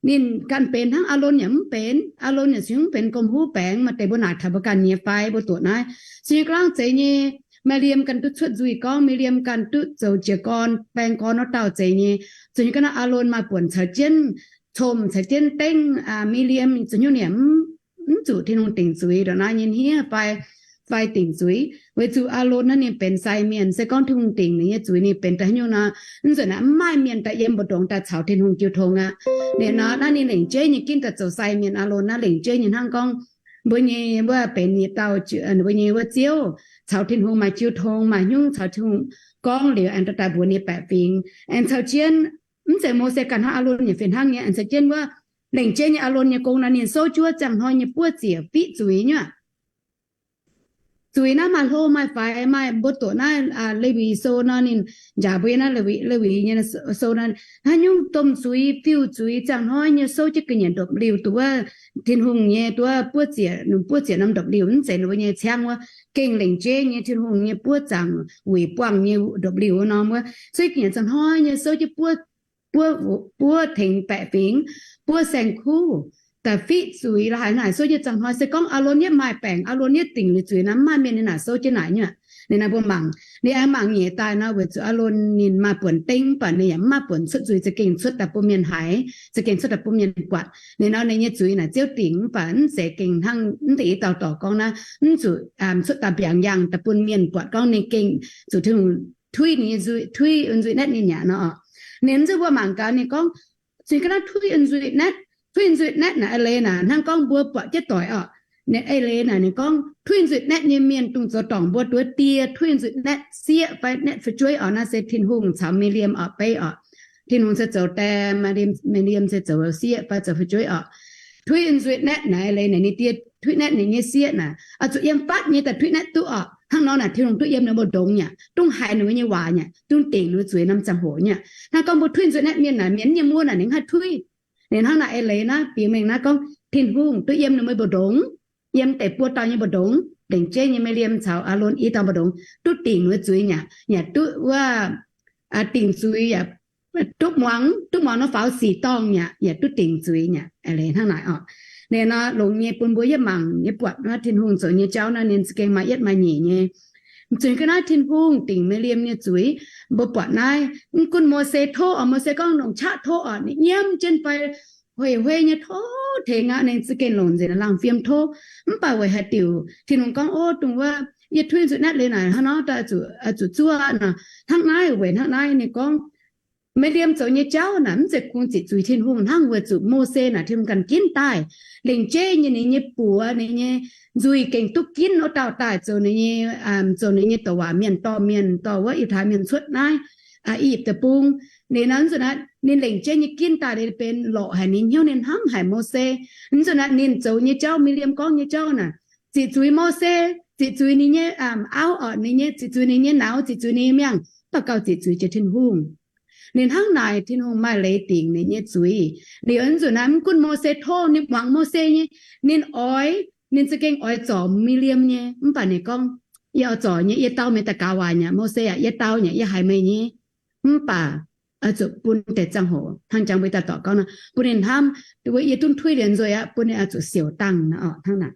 ninh ganh benx hnangv Aalon yaac mv benx. Aalon yaac cingx mv benx gomh huv baengx, maaih deix mbuo naaic taux mbuo ganh nyei fai mbuo doqc naaiv. Cingx ga'naaiv zeiz nyei, Maa^li^am ganh duqv cuotv nzuih gorngv, Maa^li^am ganh duqv zoux jiez gorn, baeng gorn wuov dauh zeiz nyei. Zuqc nyei ga'naaiv Aalon maaih buonc caux jienv, comc caux jienv dengv Maa^li^am, zuqc hnyouv ninh mv zuqc Tin-Hungh dingc zuiz ndongc naaiv nyei hniev fai, fai dingc zuiz. Weic zuqc Aalon naaiv ninh benx sai mienh, se gorngv Tin-Hungh dingc ninh nyei zuiz ninh benx daaih haaix nyungc nor, mv nzunc naaiv mv maaih mienh daaih yiem mbu'ndongx daaih caux Tin-Hungh jiu tong aqv. Liuz nor naaiv ninh lengc jeiv nyei ginv daaih zoux sai mienh. Aalon naaiv lengc jeiv nyei hnangv gorngv mbuo nyei wuov benx yietc dauh, mbuo nyei wuov Ziouv, caux Tin-Hungh maaih jiu tong, maaih hnyouv caux Tin-Hungh gorngv liuz aengx daaih mbuox ninh baeqc fingx, aengx caux jienv, mv zeiz Mose ganh hnangv, Aalon yaac fih hnangv nyei. Aengx caux jienv wuov lengc jeiv nyei Aalon nyei gong naaiv ninh souv juov ziangh hnoi nyei buov ziec fiqv zuiz nyei. Zuiz naaiv maaih hlo maaih faix, maaih mbuo doqc naaiv Lewi Sou nor ninh njaaux mbuo naaiv Lewi, Lewi nyei sou nor, haaix nyungc domh zuiz, fiuv zuiz, ziangh hnoi nyei souv jienv ga'nyiec ndopv-liuh, duqv wuov Tin-Hungh nyei duqv buov ziec, buov ziec norm ndopv-liuh, mv zeiz ninh mbuo nyei ciangv wuov, gengh lengc jeiv nyei Tin-Hungh nyei buov zaangc wuic buangh nyei ndopv-liuh wuov norm wuov, souv ga'nyiec ziangh hnoi nyei souv jienv buov, buov, buov tengx baeqc fingx, buov saeng-kuv, da'fiqv zuiz la'haaix naaic souv jienv ziangh hnoi. Se gorngv Aalon yietv maaih baengc, Aalon yietv dingc liuz zuiz nor, mv maaih mienh ninh naaic souv jienv naaic nyei. Liuz naaiv mbuo mangc, ninh aengx mangc nyeic daaih nor, weic zuqc Aalon ninh maaih buonc dengv, mv baac ninh yaac mv maaih buonc cuotv zuiz, za'gengh cuotv daaih bun mienh haiz, za'gengh cuotv daaih bun mienh buatc. Liuz nor ninh nyei zuiz naaic Ziouv dingc, mv baac mv zeiz gengh hnangv mv deix i dauh dorc gorngv naaiv, mv zuqc cuotv daaih mbiaangx yangh daaih bun mienh buatc gorngv ninh gengh zuqc Tin-Hungh tuiv ninh nyei nzuih, tuiv nzuih naetv ninh nyei nor oc. Ninh mv zeiz mbuo mangc gaax ninh gorngv, zuqc ga'naaiv tuiv nzuih naetv, tuiv nzuih naetv naaic eix leiz naaic hnangv gorngv mbuo buatc jienv doic oc. Ninh eix leiz naaic ninh gorngv tuiv nzuih naetv nyei mienh dongh zoux dorngc mbuo duqv die tuiv nzuih naetv sieqv fai naetv fu'jueiv oc. Naaiv se Tin-Hungh caux Mee^li^am oc, beiv oc. Tin-Hungh se zoux die, Mee^li^am se zoux sieqv fai zoux fu'jueiv oc. Tuiv nzuih naetv naaic eix leiz naaic ninh die tuiv naetv ninh nyei sieqv naaic oix zuqc yiem fatv nyei daaih tuiv naetv duqv oc. Hnangv nor naaic Tin-Hungh duqv yiem ninh mbu'ndongx nyei, dongh haiz ninh mbuo nyei waac nyei, dongh dingc ninh mbuo zuiz norm ziangh hoc nyei. Hnangv gorngv mbuo tuiv nzuih naetv mienh naaic mienh mv nyei muoqv naaic ninh haih tuiv. Ninh hnangv naaic eix leiz naaiv bieqc mengh naaiv gorngv Tin-Hungh duqv yiem ninh mbuo mbu'ndongx, yiem deix buo dauh nyei mbu'ndongx, lengc jeiv nyei Mee^li^am caux Aalon i dauh mbu'ndongx duqv dingc ninh mbuo zuiz nyei, yaac duqv wuov, dingc zuiz yaac duqv muangx, duqv muangx nor faaux sic dorngh nyei, yaac duqv dingc zuiz nyei. Eix leiz hnangv naaic oc. Liuz nor longx nyei bun mbuo yietv mangc nyei buatc nor Tin-Hungh zoux nyei jauv nor ninh za'gengh maaih yietv maaih nyeic nyei. Zuqc ga'naaiv Tin-Hungh dingc Mee^li^am nyei zuiz, mbuo buatc naaiv, mv gunv Mose tov oc, Mose gorngv longc qaqv tov oc, ninh nyiemv jienv fai huei-huei nyei tov tengx aqv, ninh za'gengh longc nzengc laangh fiem tov. Mv baac weic haaix diuc Tin-Hungh gorngv, ov, dongh wuov yie tuiv nzuih naetv liuz naaic hnangv nor daaih zuqc zuov nor. Hnangv naaiv weic hnangv naaiv ninh gorngv Mienh liemh zoux nyei jauv naaic mv zeiz kungx ziqc zuiz Tin-Hungh hnangv, weic zuqc Mose naaic Tin-Hungh ganh ginv daaih, lengc jeiv nyei ninh nyei buoz, ninh nyei nzuih gengh duqv ginv wuov dauh daaih zoux ninh nyei, zoux ninh nyei douc waac mienh, dorh mienh, dorh wuov Yiutai mienh cuotv naaiv I^yipv Deic-Bung. Ninh nzuonx naaiv ninh lengc jeiv nyei ginv daaih, benx lorqc haic ninh hnyouv, ninh hnamv haic Mose. Nzuonx naaiv ninh zoux nyei jauv, Mienh liemh gorngv nyei jauv naaic, ziqc zuiz Mose, ziqc zuiz ninh nyei auv, orqc ninh nyei, ziqc zuiz ninh nyei nauz, ziqc zuiz ninh nyei miangh, mv baac gauh ziqc zuiz jiex Tin-Hungh. Ninh hnangv naaic Tin-Hungh maaih leiz dingc ninh nyei zuiz. Liuz nzuonx naaiv mv gunv Mose tov, ninh muangx Mose nyei, ninh oix, ninh za'gengh oix zorc Mienh liemh nyei, mv baac ninh gorngv, yie oix zorc nyei, yie dau meih daaih gaux waac nyei, Mose aah, yie dau nyei, yie haiz meih nyei. Mv baac oix zuqc bun deix ziangh hoc hnangv jangx mbuo daaih dorc gorngv nor, bun ninh hnamv, wuov yie duqv tuiv liuz nzueic aqv, bun ninh oix zuqc siouc dangh nor, hnangv naaic.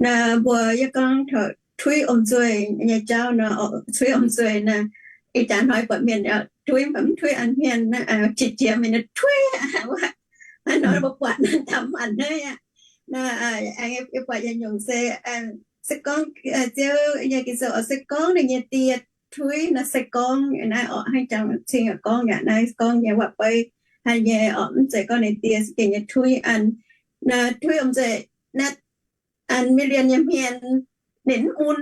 Naaiv mbuo yie gorngv taux tuiv om nzueic nyei jauv nor, tuiv om nzueic naaic, ih jaax hnoi buatc mienh tuiv mv baac mv tuiv an hmien, qiex jiez mienh tuiv aqv, hnangv nor mbuo buatc naaiv daaih maanc hneiv aqv. Naaiv yie buatc yietc nyungc se, se gorngv Ziouv nyei Ging-Sou oc, se gorngv ninh nyei die tuiv naaiv, se gorngv naaiv orqc, hnangv jangx cing gorngv yaac naaiv gorngv nyei waac-beiv haic nyei orqc, mv zeiz gorngv ninh die za'gengh nyei tuiv an, naaiv tuiv om nzueic naaiv, an Mienh liemh nyei hmien ninh mv mun,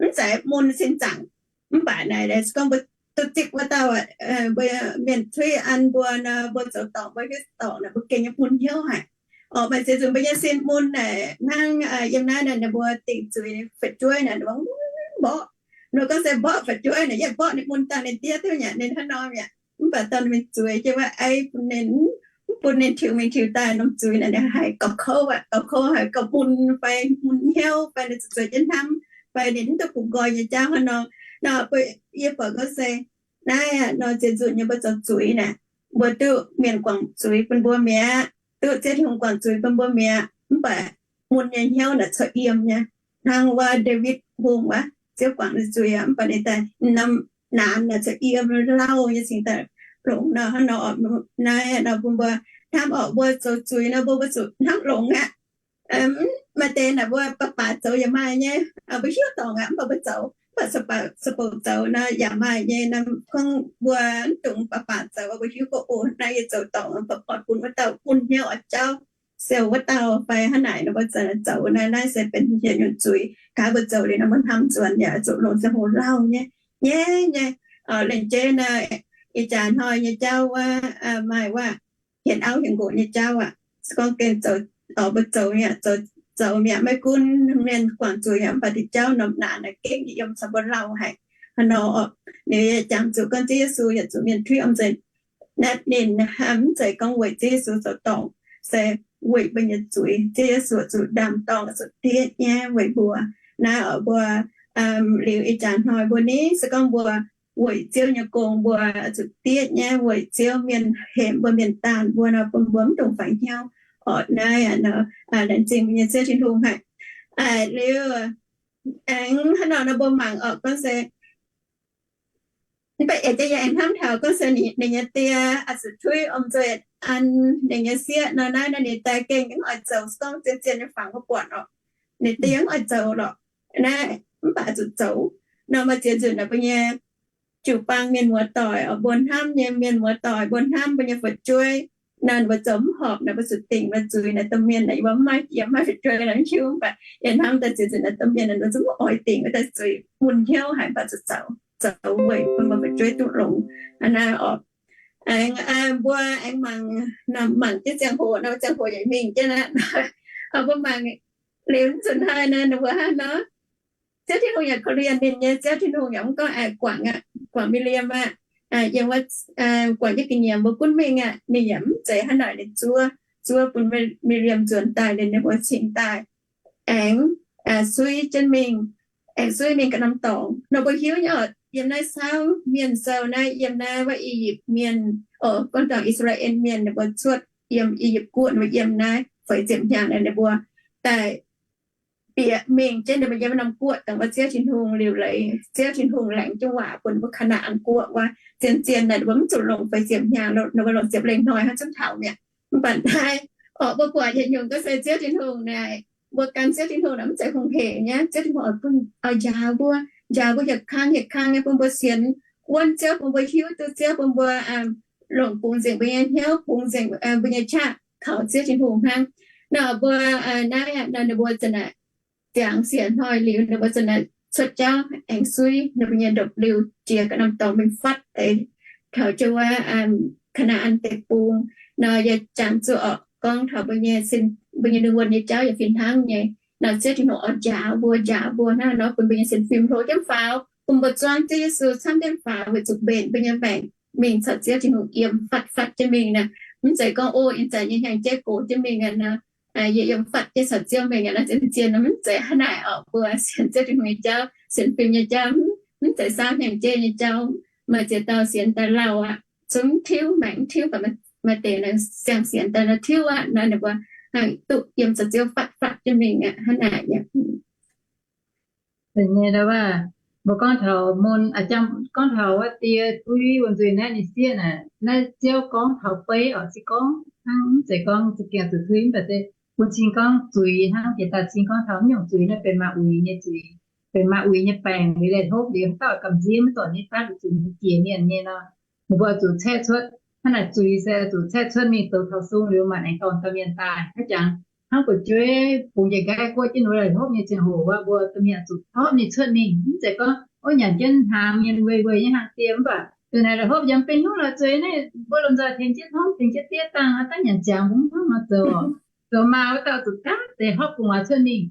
mv zeiz mun sin zaangc. Mv baac naaic se gorngv mbuo duqv zipv wuov dauh, mbuo mienh tuiv an mbuo nor, mbuo zoux dorngc, mbuo hiuv dorngc naaic, mbuo gengh nyei mun hnyouv haic. Orqc, maaih ziex nzunc mbuo nyei sin mun naaic hnangv yiem naaiv naaic, ninh mbuo dingc zuiz fu'jueiv naaic, ninh mbuo mborqv, ninh mbuo gorngv se mborqv fu'jueiv naaic, yie mborqv ninh mun dangh ninh diev duqv nyei, ninh hnangv nor mi'aqv. Mv baac dorh ninh mingh zueiz jienv wuov, ei bun ninh, mv bun ninh tiux mingh tiux daaih norm zuiz naaic, ninh haiz gauh kouv aqv, gauh kouv haic, gauh mun fai mun hnyouv fai ninh zuqc zueiz jienv hnamv fai ninh mv duqv bungx nqoi nyei jauv hnangv nor. Nor yie buatc gorngv se naaiv nor ziex nzunc nyei mbuo zoux zuiz naaic, mbuo duqv mienh guangc zuiz bun mbuo mi'aqv, duqv Ziouv Tin-Hungh guangc zuiz bun mbuo mi'aqv, mv baac mun nyei hnyouv naaic corc yiem nyei. Hnangv wuov Ndaawitv Hungh wuov, Ziouv guangc ninh zuiz aqv, mv baac ninh daaih norm naanx naaic corc yiem lauh nyei cingx daaih longx nor. Hnangv nor, naaiv nor bun mbuo hnamv orqc, mbuo zoux zuiz nor mbuo, mbuo zuqc hnamv longx aqv. Maaih deix naaic mbuo baac baac zoux yaac maaih nyei, mbuo hiuv dorngc aqv, mv baac mbuo zoux, mv baac se bouc zoux nor yaac maaih nyei. Nor gorngv mbuo mv dungx baac baac zoux, mbuo hiuv gorngv, o, naaiv yie zoux dorngc, mv baac oix bun wuov dauh mun hnyouv oix jauv siou wuov dauh fai hnangv naaic nor, mbuo zoux naaiv, naaiv se benx yietc nyungc zuiz. Gaax mbuo zoux liuz nor mbuo hnamv nzuonx yaac zuqc longc ziangh hoc lauh nyei, nyei, nyei. Lengc jeiv naaiv, ih jaax hnoi nyei jauv wuov, maaih wuov hienx auv hienx nqox nyei jauv aqv. Se gorngv gengh zoux, mbuo zoux mi'aqv, zoux, zoux mi'aqv, maiv gunv mienh guangc zuiz aqv, mv baac diuh jauv norm naanx naaic gengh yiem caux mbuo lauh haic. Hnangv nor, liuz yie jangx zuqc gorngv Ziouv Yesu yaac zuqc mienh tuiv om nzengc. Naaiv ninh mv zeiz gorngv weic Ziouv Yesu zoux dorngc, se weic mbuo nyei zuiz Ziouv Yesu zuqc ndaam-dorngh, zuqc diev nyei weic mbuo. Naaiv oc mbuo, liuz ih jaax hnoi mbuo ni se gorngv mbuo weic Ziouv nyei gong mbuo zuqc diev nyei, weic Ziouv mienh hemx mbuo, mienh daanh mbuo nor, bun mbuo mv dungx faix hnyouv. Orqc, naaiv laengz zingh mbuo nyei Ziouv Tin-Hungh haic. Liuz aengx hnangv nor nor mbuo mangc orqc, gorngv se mv baac eix jaax yie aengx hnamv taux gorngv se ninh nyei die oix zuqc tuiv om nzueic an ninh nyei sieqv nor, naaiv nor ninh daaih gengh mv oix zoux, se gorngv zien-zien nyei fangx mbuo buatc orqc, ninh die mv oix zoux lorqc. Naaiv mv baac zuqc zoux. Nor maaih ziex nzunc naaic mbuo nyei jiu-baang mienh muoz-doic, mbuo hnamv nyei mienh muoz-doic, mbuo hnamv mbuo nyei fu'jueiv, naaiv mbuo zoux mv horpc naaic mbuo zuqc dingc mbuo zuiz naaic domh mienh naaic, yie mbuo mv maaih, yie mv maaih fu'jueiv naaic mv hiuv, mv baac yie hnamv daaih ziex nzunc naaic domh mienh naaic mbuo zungv mv oix dingc wuov dauh zuiz, mun hnyouv haic, mv baac zuqc zoux, zoux weic bun mbuo fu'jueiv duqv longx. Hnangv naaiv orqc. Aengx mbuo aengx mangc, mangc jienv ziangh hoc nor, ziangh hoc yaac mingh jienv aqv. Mbuo mangc liuz nzunc hnoi naaic ninh mbuo hnangv nor, Ziouv Tin-Hungh yaac korv-lienh ninh nyei. Ziouv Tin-Hungh yaac mv gorngv aengx guangc aqv, guangc Miriam aqv, yiem wuov, guangc jienv ga'nyiec mbuo gunv mingh aqv. Ninh yaac mv zeiz hnangv naaic ninh zuov, zuov bun Miriam nzuonx daaih liuz ninh mbuo cingx daaih aengx suiv jienv mingh, aengx suiv mingh ganh norm dorngx. Nor mbuo hiuv nyei orqc, yiem naaiv saauv mienh sou naaiv, yiem naaiv wuov I^yipv mienh, o, gorngv taux I^saa^laa^en mienh ninh mbuo cuotv yiem I^yipv guoqv, ninh mbuo yiem naaiv feix ziepc hnyangx naaic ninh mbuo daaih bieqc mingh jienv ninh mbuo yiem norm guoqv dongh wuov Ziouv Tin-Hungh liuc leiz, Ziouv Tin-Hungh laengz jienv waac bun mbuo Kaa^naa^an Guoqv wuov. Zien-zien naaic ninh mbuo mv zuqc longc feix ziepc hnyangx, ninh mbuo longc ziepc lengh hnoi hnangv zungv taux mi'aqv. Mv baac naaiv orqc, mbuo buatc yietc nyungc gorngv se Ziouv Tin-Hungh naaic, mbuo gan Ziouv Tin-Hungh naaic mv zeiz hungh hec nyei. Ziouv Tin-Hungh oix bun, oix njaaux mbuo, njaaux mbuo hieh kang hieh kang nyei, bun mbuo sienx wuonv Ziouv, bun mbuo hiuv duqv Ziouv, bun mbuo longc bungx nzengc mbuo nyei hnyouv, bungx nzengc mbuo nyei qaqv kaux Ziouv Tin-Hungh hnangv. Nor mbuo naaiv nor ninh mbuo ziangx siec hnoi liuz, ninh mbuo cuotv jauv aengx suiv ninh mbuo nyei ndopv-liuh jiex ga'naaiv dorngx mingh fatv deix taux jienv wuov Kaa^naa^an Deic-Bung. Nor yie jangx zuqc orqc gorngv taux mbuo nyei, mbuo nyei lingh wuonh nyei jauv yaac fih hnangv nyei. Nor Ziouv Tin-Hungh oix njaaux mbuo, njaaux mbuo hnangv nor bun mbuo nyei sienx fim hlo jienv faaux, bun mbuo zuangv Ziouv Yesu camv jienv faaux weic zuqc mbenc mbuo nyei maengc mingh caux Ziouv Tin-Hungh yiem fatv fatv jienv mingh naaic. Mv zeiz gorngv, o, ih zanc nyei hnyangx-jeiv gox jienv mingh aqv nor, yie yiem fatv jienv caux Ziouv mingh aqv nor, zien zien nor, mv zeiz hnangv naaic orqc. Mbuo sienx Ziouv Tin-Hungh nyei jauv, sienx fim nyei jauv, mv zeiz saauv hnyangx-jeiv nyei jauv. Maaih ziex dauh sienx daaih lauh aqv, zungv tiuv maengc, tiuv baac maaih deix siang-sienx daaih nor tiuv aqv nor, ninh mbuo haih duqv yiem caux Ziouv fatv fatv jienv mingh aqv hnangv naaic. Mbuo gorngv taux mun, gorngv taux wuov die tuiv wuom-nzuih naaiv ninh sieqv naaic, naaiv Ziouv gorngv taux beiv orqc, se gorngv hnangv, mv zeiz gorngv za'gengh zuqc tuiv, mv baac se bun cing gorngv zuiz hnangv. Jiex daaih cing gorngv taux mv nyungc zuiz naaiv benx maaih uix nyei zuiz, benx maaih uix nyei baengc, liuz laih hlopv liuz haaix dauh gamh nziev mv dorh nyei fatv, zuqc ninh jiex mienh nyei nor, ninh mbuo zuqc caeqv cuotv. Hnangv naaic zuiz se zuqc caeqv cuotv mingh douz taux sung liuz maaih aengx dorh dauh mienh daaih. Haaix jangx hnangv buatc jueiv bungx njiec nqaai guoqv jienv wuov laih hlopv nyei ziangh hoc wuov, mbuo domh mienh zuqc topv ninh cuotv mingh. Mv zeiz gorngv, o, nyanc jienv hnaangx mienh weic-weic nyei hnaangx diex, mv baac dongh naaic laih hlopv yaac mv benx hnyouv lorz zueiz naaiv, mbuo lomh nzoih tengx jienv hopv, tengx jienv diev dangh, daaih nyanc ziangx mbuo mv hnangv nor zoux. Zoux maa wuov dauh zuqc gaanv deix hopv gu'nguaaz cuotv mingh,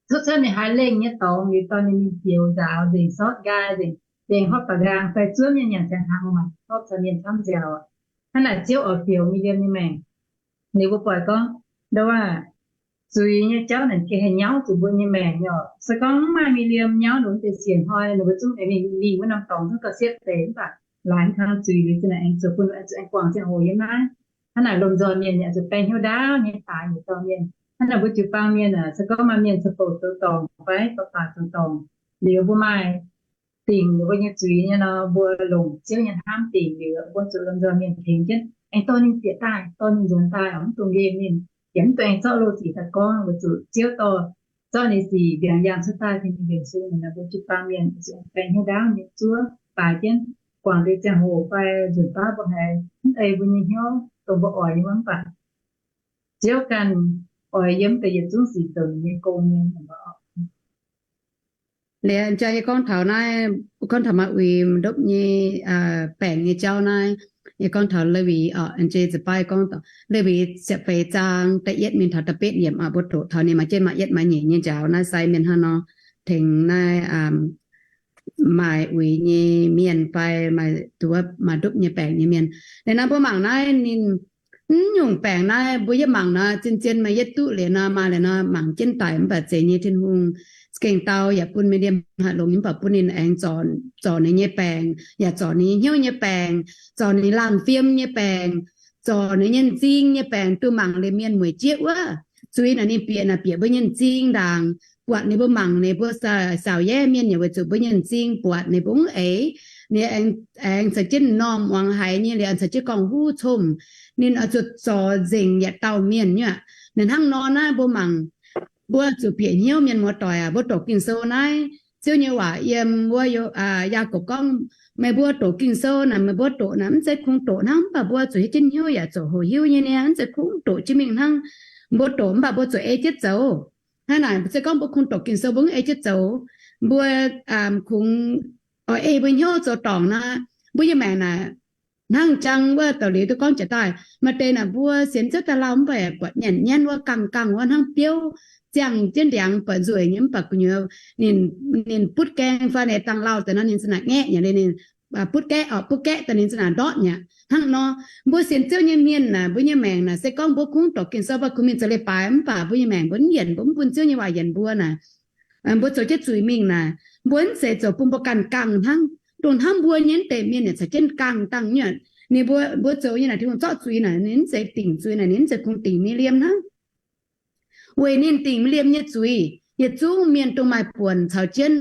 cuotv cuotv ninh haaix lengh nyei dorngx liuz dorh ninh mingh fioux nzaaux nzengc, sortv nqaai nzengc, nzengc hopv ba'nqaang fai zuov mienh nyanc ziangx hnaangx, maaih hopv caux mienh camv nziaaux. Hnangv naaic Ziouv oix fioux Miv^lie^m nyei maengc. Liuz mbuo buatc gorngv, nduov, zuiz nyei jauv naaic gengh haih nyauv zuqc mbuo nyei maengc nyei orqc. Se gorngv mv maaih Miv^lie^m nyauv, ninh mbuo deix siec hnoi ninh mbuo zungv aengx mingh mingh wuov norm dorngx zungv gauh siepv deix, mv baac laaix mv kang zuiz liuz zinh naaic aengx zoux bun aengx guangc ziangh hoc yiem naaiv. Hnangv naaic lomh nzoih mienh aengx zuqc baeng hnyouv ndaauv nyei daaix nyei dorh mienh. Hnangv naaic mbuo jiu-baang mienh aeqv, se gorngv maaih mienh caux bouc zoux dorngc fai dorh baac zoux dorngc, liuz mbuo maaih dingc mbuo nyei zuiz nyei nor, mbuo longc Ziouv nyei hnamv dingc liuz, mbuo zuqc lomh nzoih mienh tengx jienv aengx dorh ninh bieqc daaih, dorh ninh nzuonx daaih, mv dungx nqemh ninh, yaac mv dungx aengx zorqv loz-sic daaih gorngv, weic zuqc Ziouv dorh zorqv ninh sic mbiaangx yaangh cuotv daaih tengx ninh mbiaengx sung. Naaiv mbuo jiu-baang mienh zuqc baeng hnyouv ndaauv nyei zuov daaih jienv, guangc liuz ziangh hoc fai nzunc baav mbuo haiz mv ei mbuo nyei hnyouv dongh mbuo oix nyei wuov, mv baac Ziouv ganh oix yiem deix yietc zungv sic zoux ninh nyei gong nyei. Liuz jaa yie gorngv taux naaiv, gorngv taux maaih uix ndopv nyei baengc nyei jauv naaiv, yie gorngv taux Lewi orqc, jaa za'baaih gorngv Lewi ziepc feix zaang da'yietv mingh taux da'betv yiemc orqc, mbuo doqc taux ninh maaih jienv maaih yietv maaih nyeic nyei njaaux naaiv sai mienh hnangv nor, tengx naaiv maaih uix nyei mienh fai maaih duqv maaih ndopv nyei baengc nyei mienh. Liuz nor mbuo mangc naaiv ninh, mv nyungc baengc naaiv mbuo yietv mangc nor, zien-zien maaih yietv duqv liuz nor, maaih liuz nor mangc jienv daic, mv baac zeiz nyei Tin-Hungh za'gengh dau yaac bun Miv^lie^m haih longx nyei, mv baac bun ninh aengx zorc ninh nyei baengc, yaac zorc ninh nyei hnyouv nyei baengc, zorc ninh laangh fiem nyei baengc, zorc ninh nyei m'zing nyei baengc, duqv mangc liuz mienh mueic jieqv wuov. Zuiz naaic ninh bieqc naaic bieqc mbuo nyei m'zing ndaangc, buatc ninh mbuo mangc ninh mbuo saaux yaev mienh yaac weic zuqc mbuo nyei m'zing buatc ninh mbuo mv eix, ninh aengx caux jienv m'normh muangx haiz nyei liuz aengx caux jienv gorngv-huv comv, ninh oix zuqc zorc nzengc yietc dauh mienh nyei aqv. Naaic hnangv nor naaiv mbuo mangc, mbuo zuqc bieqc hnyouv mienh muoz-doic aac, mbuo doqc Ging-Sou naaiv, Ziouv nyei waac yiem wuov Yaagorpc gorngv, meih mbuo doqc Ging-Sou naaic, meih mbuo doqc naaic mv zeiz kungx doqc hnangv, mv baac mbuo zuqc hiuv jienv hnyouv yaac zuqc hoqc hiuv nyei niaa, mv zeiz kungx doqc jienv mingh hnangv. Mbuo doqc mv baac mbuo zuqc ei jienv zoux. Hnangv naaic se gorngv mbuo kungx doqc Ging-Sou mbuo mv ei jienv zoux, mbuo kungx oix ei mbuo hnyouv zoux dorngc naaic, mbuo nyei maengc naaic hnangv jangx wuov dauh liuz duqv gorngv jiex daaih, maaih deix naaic mbuo sienx Ziouv daaih lauh mv baac buatc nyanc nyanv wuov, gangh gangh wuov, hnangv biouv ziangh jienv ndiangx buatc nzueic nyei, mv baac gu'nyuoz ninh butv gaeng fai ninh dangh lauh daaih nor ninh za'naaic ngaeqv nyei, ninh butv gaeqv orqc, butv gaeqv daaih ninh za'naaic ndortv nyei aqv. Hnangv nor, mbuo sienx Ziouv nyei mienh naaic, mbuo nyei maengc naaic, se gorngv mbuo kungx doqc Ging-Sou fai kungx mingh zoux leiz-baaix mv baac mbuo nyei maengc mbuo mv yienc, mbuo mv bun Ziouv nyei waac yienc mbuo naaic, mbuo zoux jienv zuiz mingh naaic, mbuo mv zeiz zoux bun mbuo ganh gangh hnangv. Dongh hnamv mbuo nyei mv deix mienh yaac caux jienv gangh dangh nyei aqv. Ninh mbuo, mbuo zoux nyei naaic, Tin-Hungh zorqv zuiz naaic, ninh mv zeiz dingc zuiz naaic, ninh mv zeiz kungx dingc Miv^lie^m hnangv. Weic ninh dingc Miv^lie^m nyei zuiz, yietc zungv mienh dongh maaih buonc caux jienv,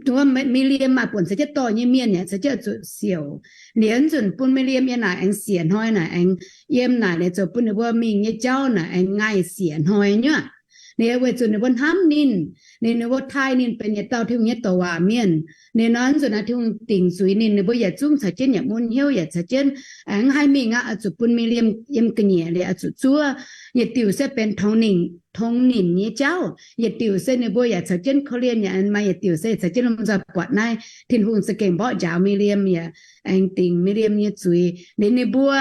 dongh Miv^lie^m maaih buonc caux jienv dorh nyei mienh yaac caux jienv zuqc siouc. Liuz nzunc bun Miv^lie^m yiem naaic aengx siec hnoi naaic, aengx yiem naaic liuz zoux bun ninh mbuo mingh nyei jauv naaic aengx ngaih siec hnoi nyei aqv. Ninh weic zuqc ninh mbuo hnamv ninh, ninh, ninh mbuo taaih ninh benx yietc dauh Tin-Hungh nyei douc waac mienh. Ninh nor nzunc naaiv Tin-Hungh dingc zuiz ninh, ninh mbuo yaac zungv caux jienv yaac mun hnyouv yaac caux jienv, aengx haih mingh aqv, oix zuqc bun Mi^li^am yiem ga'nyiec liuz oix zuqc zuov. Yietc diuc se benx tongx ninh, tongx ninh nyei jauv, yietc diuc se ninh mbuo yaac caux jienv korv-lienh yaac maaih, yietc diuc se caux jienv lomh nzoih buatc naaiv Tin-Hungh za'gengh mborqv njaaux Mi^li^am yaac aengx dingc Mi^li^am nyei zuiz. Liuz ninh mbuo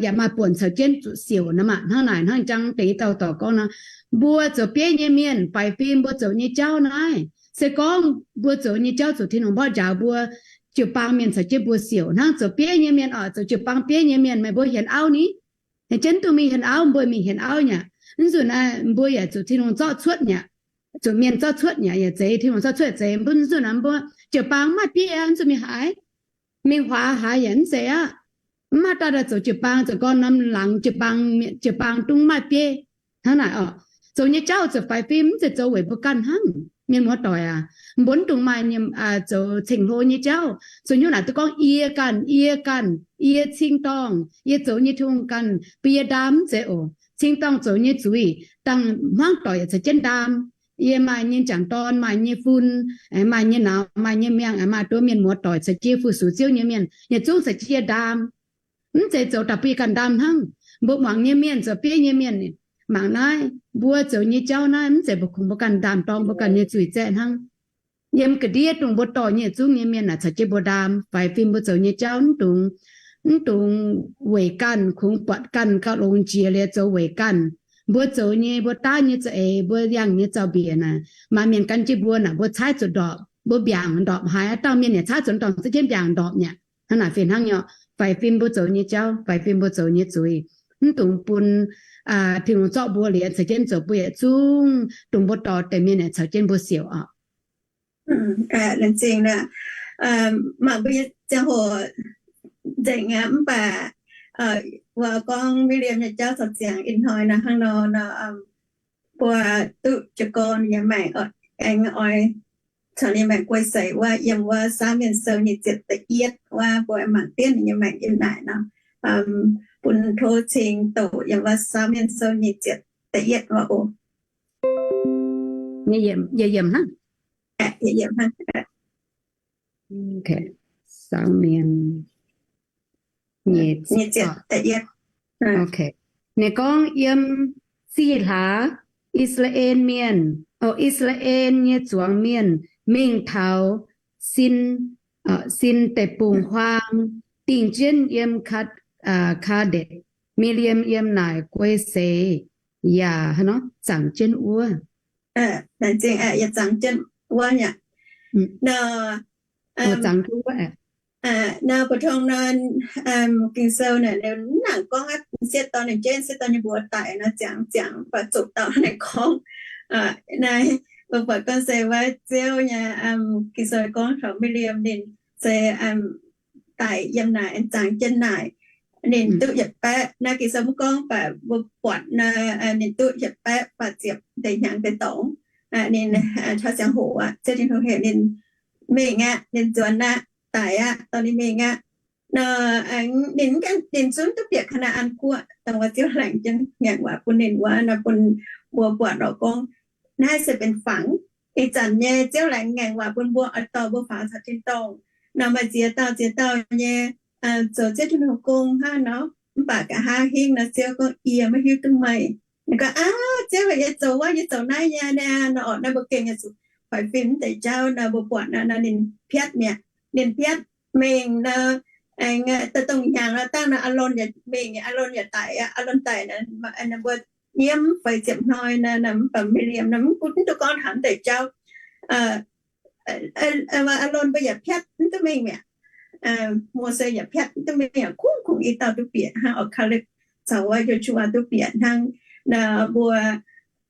yaac maaih buonc caux jienv zuqc siouc nor maah. Hnangv naaic hnangv jang deix dauh dorc gorngv nor, mbuo zoux bieiv nyei mienh faix fim mbuo zoux nyei jauv naaiv, se gorngv mbuo zoux nyei jauv zuqc Tin-Hungh mborqv njaaux mbuo, jiu-baang mienh caux jienv mbuo siouc. Hnangv zoux bieiv nyei mienh oc, zoux jiu-baang bieiv nyei mienh meih mbuo hienx auv ni? Hienx jienv duqv mingh hienx auv, mbuo mingh hienx auv nyei aqv. Mv nzunc naaiv mbuo yaac zuqc Tin-Hungh zorqv cuotv nyei aqv, zuqc mienh zorqv cuotv nyei aqv, yaac zeiz Tin-Hungh zorqv cuotv zeiz. Mv nzunc naaiv mbuo jiu-baang mv maaih bieiv aqv, mv zuqc mingh haaix, mingh huaax haaix yaac mv zeiz aqv. Mv maaih dauh daaih zoux jiu-baang, zoux gorn norm laangz jiu-baang, jiu-baang dungv maaih bieiv. Hnangv naaic oc, zoux nyei jauv zoux faix fim mv zeiz zoux weic mbuo ganh hnangv. Mienh muoz-doic aac, mbuo mv dungx maaih nyei zoux ceng-hlo nyei jauv. Zoux hnyouv naaic duqv gorngv yie ganh, yie ganh, yie cing-dorngh, yie zoux nyei Tin-Hungh ganh bun yie ndaam mv zeiz oc. Cing-dorngh zoux nyei zuiz dangh hmuangv doic yaac caux jienv ndaam. Yie maaih nyei m'jangc dorn, maaih nyei fun, maaih nyei nauz, maaih nyei miangh, maaih nduov mienh muoz-doic caux jienv fu-sux Ziouv nyei mienh yietc zungv caux jienv yie ndaam. Mv zeiz zoux daaih bun yie ganh ndaam hnangv. Mbuo muangx nyei mienh, zoux bieiv nyei mienh, mangc naaiv, mbuo zoux nyei jauv naaiv mv zeiz mbuo kungx mbuo ganh ndaam dorng mbuo ganh nyei zuiz zaeqv hnangv. Yiem ga'ndiev dongh mbuo dorh nyei yietc zungv nyei mienh naaic caux jienv mbuo ndaam, faix fim mbuo zoux nyei jauv mv dungx, mv dungx weic ganh, kungx buatc ganh gauh longx jiex liuz zoux weic ganh. Mbuo zoux nyei, mbuo daav nyei za'eix, mbuo yangh nyei zaux-mbiec naaic, maaih mienh gan jienv mbuo naaic, mbuo caaiv zuqc ndorpc, mbuo mbiaangc ndorpc haaix, dauh mienh yaac caaiv zuqc ndorpc, za'gengh mbiaangc ndorpc nyei aqv. Hnangv naaic fih hnangv nyei, faix fim mbuo zoux nyei jauv, faix fim mbuo zoux nyei zuiz, mv dungx bun Tin-Hungh zorqv mbuo liuz caux jienv zoux, mbuo yietc zungv dongh mbuo dorh deix mienh caux jienv mbuo siouc oc. Laengz zingh, mangc mbuo nyei ziangh hoc nzengc aqv, mv baac mbuo gorngv Mi^li^am nyei jauv caux ziangx ih hnoi nor hnangv nor nor, mbuo duqv jiez gorn ninh nyei maengc, aengx oix caux ninh nyei maengc guei seix wuov, yiem wuov Saauv Mienh Sou nyic ziepc da'yietv wuov, mbuo mangc dienv ninh nyei maengc yiem naaic nor, bun tov cing doqc yiem wuov Saauv Mienh Sou nyic ziepc da'yietv wuov oc. Saauv Mienh nyic ziepc da'yietv. Ninh gorngv, yiem sih hlaax I^saa^laa^en Mienh, O, I^saa^laa^en nyei zuangx mienh mingh taux Sin, Sin Deic-Bung-Huaang, dingh jienv yiem Kaa, Kaa^ndetc. Mi^li^am yiem naaic guei seix yaac zangc jienv wuov. Nor, nor, mbuo tong nor, Ging-Sou naaic, mv nangc gorngv sieqv dorn ninh jienv sieqv dorn nyei mbuox daic nor, ziangx ziangx mv baac zuqc dauh ninh gorngv. Naaiv mbuo buatc gorngv se wuov Ziouv nyei, Ging-Sou gorngv taux Mi^li^am ninh se daic yiem naaic, zangx jienv naaic, ninh duqv yietc baeqv. Naaiv Ging-Sou mv gorngv, mv baac mbuo buatc nor, ninh duqv yietc baeqv faah ziepc deix hnyangx deix dorngx. Ninh taux ziangh hoc aqv, Ziouv Tin-Hungh heuc ninh mingh aqv, ninh nzuonx aqv, daic aqv, dorh ninh mingh aqv. Nor, ninh, ninh zungv duqv bieqc Kaa^naa^an Guoqv, dongh wuov Ziouv laengz jienv ngaengc waac bun ninh wuov nor, bun mbuo buatc lorqc gorngv naaiv se benx fangx. Ih zanc nyei Ziouv laengz ngaengc waac bun mbuo oix dorh mbuo faaux caux tin-dorngh. Nor maaih ziex dauh ziex dauh nyei zoux Ziouv Tin-Hungh gong hnangv nor, mv baac nqa'haav hingv nor Ziouv gorngv, Yie maiv hiuv duqv meih. Ninh gorngv, Aav, Ziouv, yie zoux wuov, yie zoux naaiv nyei. Naaiv nor orqc, naaiv mbuo gengh yaac zuqc faix fim mv deix jauv nor, mbuo buatc nor, ninh piatv mi'aqv. Ninh piatv mingh nor, aengx daaih dongh hnyangx nor, dangh nor Aalon yaac mingh, Aalon yaac daic aqv. Aalon daic nor, mbuo nyiemv feix ziepc hnoi nor, mv baac Mi^li^am nor mv duqv gorngv taux mv deix jauv. Aalon mbuo yaac piatv mv duqv mingh mi'aqv. Mose yaac piatv mv duqv mingh mi'aqv. Kungx, kungx i dauh duqv bieqc hnangv, orqc, Kaalipv caux wuov Yo^su^waa duqv bieqc hnangv. Nor mbuo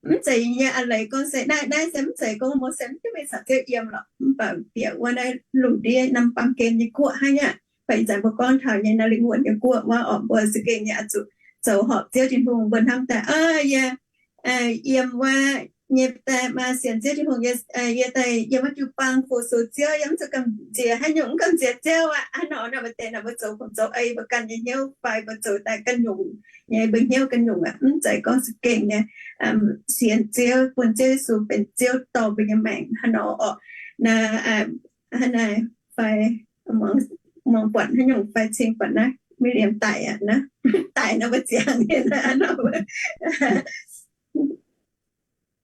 mv zeiz nyei a'leiz gorngv se naaiv, naaiv se mv zeiz gorngv Mose mv duqv mingh caux Ziouv yiem lorqc, mv baac bieqc wuov naaiv lungh ndiev norm baamh gen nyei guoqv hnangv aqv. Mv baac ih zanc mbuo gorngv taux nyei naaiv lingh wuonh nyei guoqv wuov orqc, mbuo za'gengh nyei oix zuqc zoux horpc Ziouv Tin-Hungh. Mbuo hnamv daaih, Ov, yie yiem wuov nyei daaih maaih sienx Ziouv Tin-Hungh, yie daaih yiem wuov jiu-baang fu-sux Ziouv, yie mv zuqc gamh nziex haaix nyungc, mv gamh nziex Ziouv aqv. Hnangv nor, nor mbuo deix naaic mbuo zoux fungc zoux ei mbuo ganh nyei hnyouv fai mbuo zoux daaih ganh nyungc nyei, mbuo hnyouv ganh nyungc aqv. Mv zeiz gorngv za'gengh nyei sienx Ziouv, bun Ziouv Yesu benx Ziouv dorh mbuo nyei maengc hnangv nor orqc. Naaiv, hnangv naaiv fai muangx buatc haaix nyungc fai cing buatc naaiv, Mi^li^am daic aqv, daic nor mbuo ziangh nyei aqv.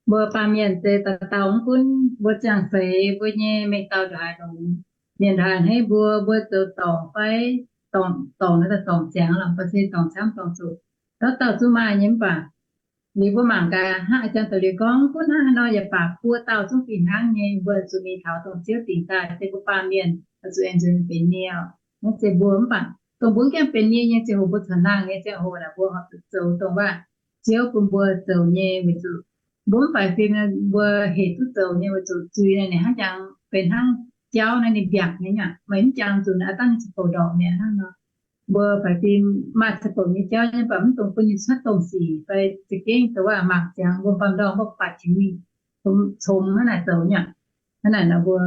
Mbuo baamh mienh se dauh dauh mv gunv mbuo ziangh seix mbuo nyei mengh dauh ndongc haaix longx, mienh ndongc haaix a'hneiv mbuo, mbuo zoux dorngc fai, dorngc, dorngc naaiv daaih dorngc ziangx lorqc, fai se dorngc camv dorngc zuqc, dauh dauh zungv maaih nyei. Mv baac liuz mbuo mangc gaax hnangv a'jang daux liuz gorngv, gunv hnangv haaix nor yaac baac buo dauh zungv fih hnangv nyei, mbuo zuqc mingh taux dongh Ziouv dingc daaih se mbuo baamh mienh oix zuqc aengx nzuonx benx nie. Naaiv se mbuo mv baac dongh mbuo mv gaengh benx nie nyei ziangh hoc, mbuo corc nangh nyei ziangh hoc naaic, mbuo horpc zuqc zoux dongh waac Ziouv bun mbuo zoux nyei, weic zuqc mbuo mv faix fim, mbuo hec duqv zoux nyei, weic zuqc zuiz naaic ninh hnangv jangx benx hnangv jauv naaiv, ninh mbiaangc nyei aqv. Meih mv jangx zuqc naaic aav dangh nyei caqv-bouc ndorpc mi'aqv hnangv nor. Mbuo faix fim maaih caqv-bouc nyei jauv nyei, mv baac mv dungx bun ninh cuotv domh sic fai za'gengh dongh waac mangc ziangx mbuo baamh ndorm mbuo baac jiex mingh congx hnangv naaic zoux nyei. Hnangv naaic nor mbuo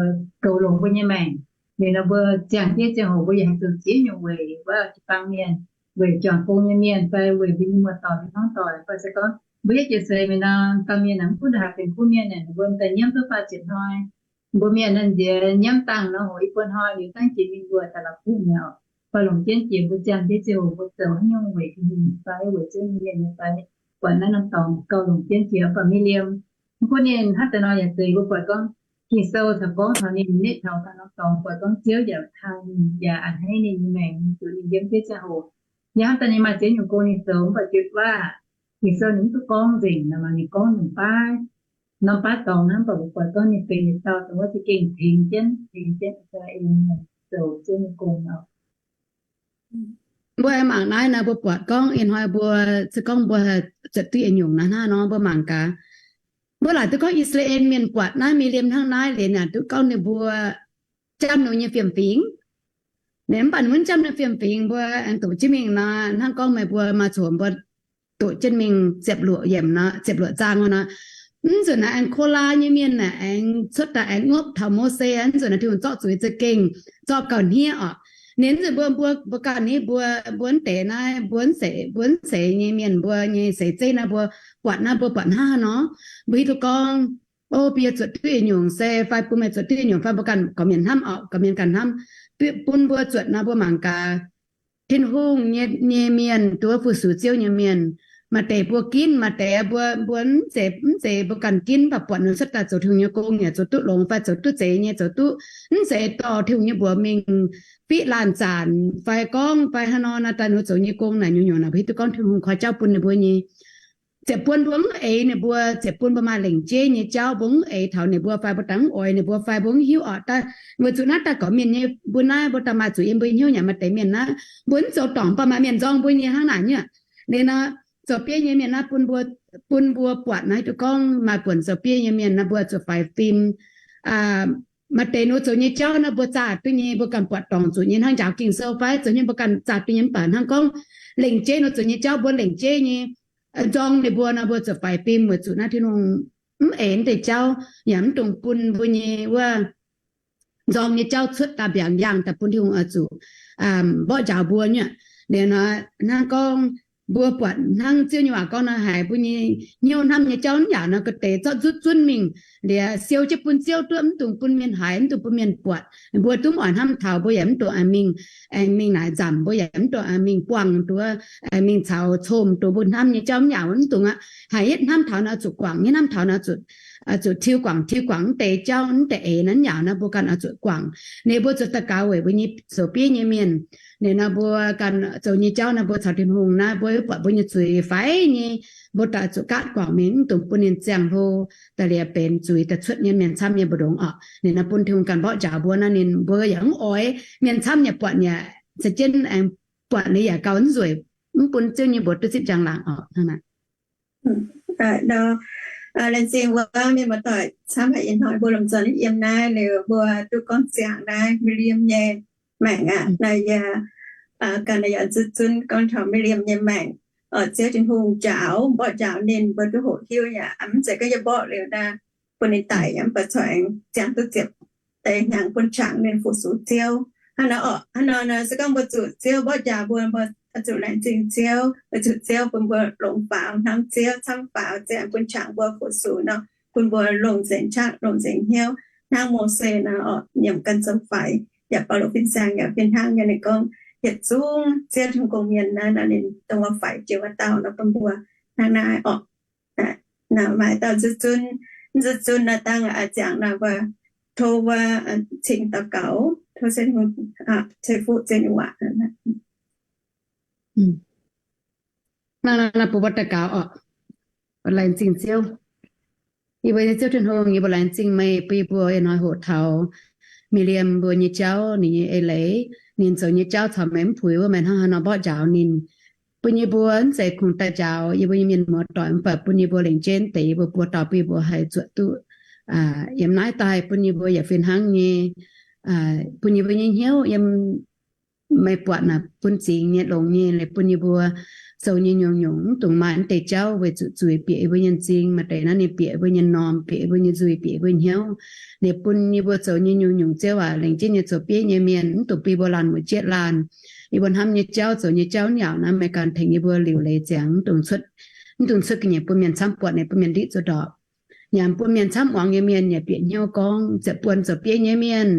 goux longx mbuo nyei maengc. Liuz nor mbuo ziangh jienv ziangh hoc mbuo yaac haih zoux ziex nyungc weic wuov jiu-baang mienh, weic juangc gong nyei mienh, fai weic mbuo nyei muoz-doic nyei hmuangv doic, fai se gorngv mbuo yietv jiex seix mingh nor, dauh mienh naaic mv gunv ndongc haaix benx kuv mienh naaic, mbuo daaih nyiemv duqv faah ziepc hnoi. Mbuo mienh naaiv nziex nyiemv dangh nor, hoc i buo hnoi liuz dangv jiex mingh mbuo daaih la'kuqv mi'aqv. Fai longc jienv jiex mbuo ziangh jienv ziangh hoc mbuo zoux haaix nyungc weic Tin-Hungh fai weic Ziouv nyei mienh nyei fai, buatc naaiv norm dorngx gauh longc jienv jiex. Mv baac Mi^li^am, mv gunv ninh hnangv daaih nor yaac zeiz mbuo buatc gorngv Ging-Sou caux gorngv taux ninh nyei, taux daaih norm dorngx buatc gorngv Ziouv yaac taaih ninh, yaac a'hneiv ninh nyei maengc, ninh zuqc ninh yiem jienv ziangh hoc. Yaac hnangv daaih ninh maaih ziex nyungc gong ninh zoux, mv baac jiex waac Ging-Sou ninh mv duqv gorngv nzengc nor, maaih ninh gorngv nyungc baav, norm baav dorngx naaiv, mv baac mbuo buatc gorngv ninh benx yietc dauh dongh wuov za'gengh tengx jienv, tengx jienv I^saa^laa^en zoux Ziouv nyei gong nor. Mbuo mangc naaiv nor, mbuo buatc gorngv ih hnoi mbuo se gorngv mbuo zuotc duqv yietc nyungc naaiv hnangv nor, mbuo mangc gaax, mbuo laaic duqv gorngv I^saa^laa^en Mienh buatc naaiv Mi^li^am hnangv naaiv liuz, naaic duqv gorngv ninh mbuo jamv ninh nyei fiem-fingx. Mv baac ninh mv jamv ninh fiem-fingx, mbuo aengx doqc jienv mingh nor, hnangv gorngv meih mbuo maaih coc mbuo doqc jienv mingh ziepc luoqc yiemc nor, ziepc luoqc zaang nor, mv nzunc naaiv aengx Kolaa nyei mienh naaic aengx cuotv daaih aengx ngopv taux Mose, mv nzunc naaiv Tin-Hungh zorqv zuiz za'gengh zorqv gauh hniev orqc. Ninh mv nzunc mbuo, mbuo, mbuo ganh ni mbuo, mbuo mv deix naaiv, mbuo mv zeiz, mbuo mv zeiz nyei mienh, mbuo nyei seix zeiv naaiv mbuo buatc naaiv, mbuo buatc hnangv haaix nor, mbuo hiuv duqv gorngv, o, bun yie zuotc duqv yietc nyungc se fai bun meih zuotc duqv yietc nyungc fai mbuo ganh gorqv-mienh hnamv orqc, gorqv-mienh ganh hnamv, bun mbuo zuotc nor mbuo mangc gaax Tin-Hungh nyei, nyei mienh, duqv fu-sux Ziouv nyei mienh, maaih deix mbuo ginv, maaih deix mbuo, mbuo mv zeiz, mv zeiz mbuo ganh ginv, mv baac buatc ninh cuotv daaih zoux Tin-Hungh nyei gong yaac zoux duqv longx fai zoux duqv zeiz nyei, zoux duqv mv zeiz dorh Tin-Hungh nyei mbuox mingh fiqv laanh zanc fai gorngv fai haaix nor naaiv daaih ninh zoux nyei gong naaic nyungc-nyungc naaic, mbuo hiuv duqv gorngv Tin-Hungh koi jauv bun ninh mbuo nyei. Ziepc buonc mbuo mv eix ninh mbuo, ziepc buonc mbuo maaih lengc jeiv nyei jauv, mbuo mv eix taux ninh mbuo fai mbuo dangh mv oix ninh mbuo fai mbuo mv hiuv orqc. Daaih weic zuqc naaiv daaih gorqv-mienh nyei, mbuo naaiv mbuo daaih maaih zuqc yiem mbuo hnyouv nyei, maaih deix mienh naaiv mbuo mv zoux dorngc, mv baac maaih mienh nzorng mbuo nyei hnangv naaic nyei. Liuz nor, zoux bieiv nyei mienh naaiv bun mbuo, bun mbuo buatc naaiv duqv gorngv maaih buonc zoux bieiv nyei mienh naaiv mbuo zuqc faix fim. Maaih deix ninh mbuo zoux nyei jauv naaiv mbuo zaah duqv nyei, mbuo ganh buatc dorngc zuqc nyei hnangv njaaux Ging-Sou fai zoux nyei mbuo ganh zaah duqv nyei, mv baac hnangv gorngv lengc jeiv ninh mbuo zoux nyei jauv mbuo lengc jeiv nyei nzorng ninh mbuo nor, mbuo zuqc faix fim weic zuqc naaiv Tin-Hungh mv eix deix jauv yaac mv dungx bun mbuo nyei wuov nzorng nyei jauv cuotv daaih mbiaangx yaangh daaih bun Tin-Hungh oix zuqc mborqv njaaux mbuo nyei. Liuz nor, hnangv gorngv mbuo buatc hnangv Ziouv nyei waac gorngv nor, haiz mbuo nyei hnyouv hnamv nyei jauv mv yaac nor, ga'naaiv deix zorqv nzutv zunv mingh liuz siou jienv bun Ziouv duqv, mv dungx bun mienh haiz, mv dungx bun mienh buatc. Mbuo duqv mv oix hnamv taux, mbuo yaac mv dungx mingh, aengx mingh naaic nzamc, mbuo yaac mv dungx mingh buangh duqv, mingh caux comc duqv mbuo hnamv nyei jauv mv yaac mv dungx aqv. Haiz yietv hnamv taux nor zuqc guangc, yietv hnamv taux nor zuqc tiuv guangc, tiuv guangc mv deix jauv, mv deix eix naaiv yaac nor mbuo ganh oix zuqc guangc. Ninh mbuo zuqc daux gaux weic mbuo nyei zoux bieiv nyei mienh. Ninh nor mbuo ganh zoux nyei jauv nor mbuo caux Tin-Hungh naaiv mbuo buatc mbuo nyei zuiz faix nyei, mbuo daaih zuqc gaatv guangc mingh, mv dungx bun ninh ziangh hlo daaih liuz benx zuiz daaih cuotv nyei mienh camv nyei mbu'ndongx orqc. Ninh nor bun Tin-Hungh ganh mborqv njaaux mbuo nor, ninh mbuo yaac mv oix mienh camv yaac buatc, yaac za'jienv aengx buatc liuz yaac gauh nzueic, mv bun Ziouv nyei mbuox duqv zipv njang-laangc orqc. Hnangv naaic. Laengz zingh wuov mienh muoz-doic camv haic ih hnoi mbuo lomh nzoih yiem naaiv liuz mbuo duqv gorngv ziangx naaiv Mi^li^am nyei maengc aqv. Naaiv yie ganh yaac zuqc zunv gorngv taux Mi^li^am nyei maengc. Ziouv Tin-Hungh njaaux, mborqv njaaux ninh, mbuo duqv hoqc hiuv yaac mv zeiz gorngv yie mborqv liuz naaic bun ninh daic, mv baac corc aengx ziangh duqv ziepc deix hnyangx bun qangx ninh fu-sux Ziouv. Hnangv nor, hnangv nor se gorngv mbuo zuqc Ziouv mborqv njaaux mbuo, mbuo zuqc laengz zingh Ziouv, weic zuqc Ziouv bun mbuo longx faaux, hnamv Ziouv camv faaux, ziouc bun qangx mbuo fu-sux nor, bun mbuo longx nzengc qaqv, longx nzengc hnyouv, hnangv Mose nor, nyiemc ganh zoux faix. Yaac Baulo fin-saeng yaac fih hnangv nyei, ninh gorngv yietc zungv Ziouv Tin-Hungh gong-mienh naaiv nor, ninh dongh wuov faix jiex wuov dauh nor bun mbuo hnangv naaiv orqc. Maaih dauh zuqc zunv, zuqc zunv naaiv dangh ziangx naaiv mbuo tov wuov cingx daux gaux, tov Ziouv Tin-Hungh ceix fuqv Ziouv nyei waac. Naaiv bun mbuo daux gaux orqc. Laengz zingh Ziouv. Yie mbuo nyei Ziouv Tin-Hungh, yie mbuo laengz zingh meih bun yie mbuo ih hnoi hoqc taux Miqv^liemc mbuo nyei jauv, ninh nyei eix leiz, ninh zoux nyei jauv caux meih mv puix wuov, meih hnangv haaix nor mborqv njaaux ninh, bun yie mbuo mv zeiz kungx daaih njaaux yie mbuo nyei mienh muoz-doic, mv baac bun yie mbuo lengc jeiv deix yie mbuo buo dauh bun yie mbuo haih zuoqc duqv yiem naaiv daaih, bun yie mbuo yaac fih hnangv nyei, bun yie mbuo nyei hnyouv yiem meih buatc naaic bun zingx nyei, longx nyei, liuz bun yie mbuo zoux nyei nyungc-nyungc mv dungx maaih mv deix jauv weic zuqc zuiz bieqc yie mbuo nyei m'zing, maaih deix naaiv ninh bieqc yie mbuo nyei m'normh, bieqc yie mbuo nyei nzuih, bieqc yie mbuo nyei hnyouv. Liuz bun yie mbuo zoux nyei nyungc-nyungc Ziouv aac, lengc jeiv nyei zoux bieiv nyei mienh, mv dungx bun yie mbuo laanh mueic jietv laanh. Yie mbuo hnamv nyei jauv, zoux nyei jauv, nyaauc naaiv meih ganh tengx yie mbuo liuc leiz ziangx, mv dungx cuotv, mv dungx cuotv ga'nyiec bun mienh camv buatc, ninh bun mienh ndiqv zuqc ndorpc. Nyanc bun mienh camv muangx nyei mienh yaac bieqc hnyouv gorngv, ziouc buonc zoux bieiv nyei mienh.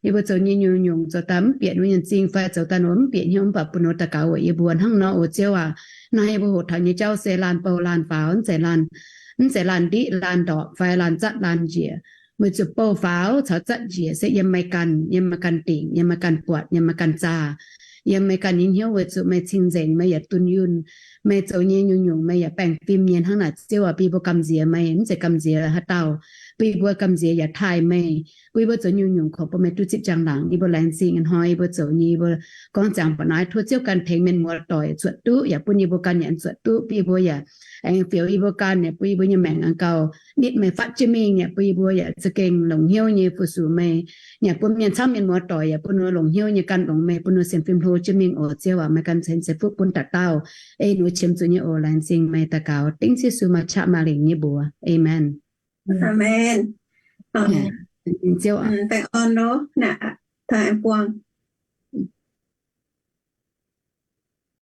Yie mbuo zoux nyei nyungc-nyungc zoux daaih mv bieqc ninh mbuo nyei m'zing fai zoux daaih ninh mbuo mv bieqc hnyouv, mv baac bun ninh mbuo daux gaux weic yie mbuo hnangv nor, o Ziouv aac. Naaiv yie mbuo hoqc taux nyei jauv se laanh bouh laanh faaux, mv zeiz laanh, mv zeiz laanh ndiqv laanh ndorpc fai laanh zatv laanh njiec. Weic zuqc bouh faaux caux zatv njiec se yiem meih ganh, yiem meih ganh dingc, yiem meih ganh buatc, yiem meih ganh zaah, yiem meih ganh nyei hnyouv, weic zuqc meih cing-nzengc, meih yaac dunh yunh. Meih zoux nyei nyungc-nyungc meih yaac baengh fim nyei. Hnangv naaic Ziouv aac, bun yie mbuo gamh nziex meih, mv zeiz gamh nziex haaix dauh, bun yie mbuo gamh nziex yaac taaih meih. Bun yie mbuo zoux nyungc-nyungc kungx bun meih duqv zipv njang-laangc. Yie mbuo laengz zingh ih hnoi yie mbuo zoux nyei, yie mbuo gorngv ziangx mbuoqc naaiv, tov Ziouv ganh tengx mienh muoz-doic zuotc duqv, yaac bun yie mbuo ganh yaac zuotc duqv, bun yie mbuo yaac aengx fioux yie mbuo ganh, yaac bun yie mbuo nyei maengc aengx gauh nitv meih fatv jienv mingh, yaac bun yie mbuo yaac za'gengh longc hnyouv nyei fu-sux meih. Yaac bun mienh camv, mienh muoz-doic yaac bun ninh longc hnyouv nyei ganh longc meih, bun ninh sienx fim hlo jienv mingh oc. Ziouv aac, meih ganh ceix fuqv bun dauh dauh. Ei ninh mbuo qiemx zuqc nyei oc. Laengz zingh meih, daux gaux dengv Yesu maaih qaqv maaih lingc nyei mbuox. Aamen. Aamen. Ziouv aac, baengh orn loh, naaiv taux aengx buangh.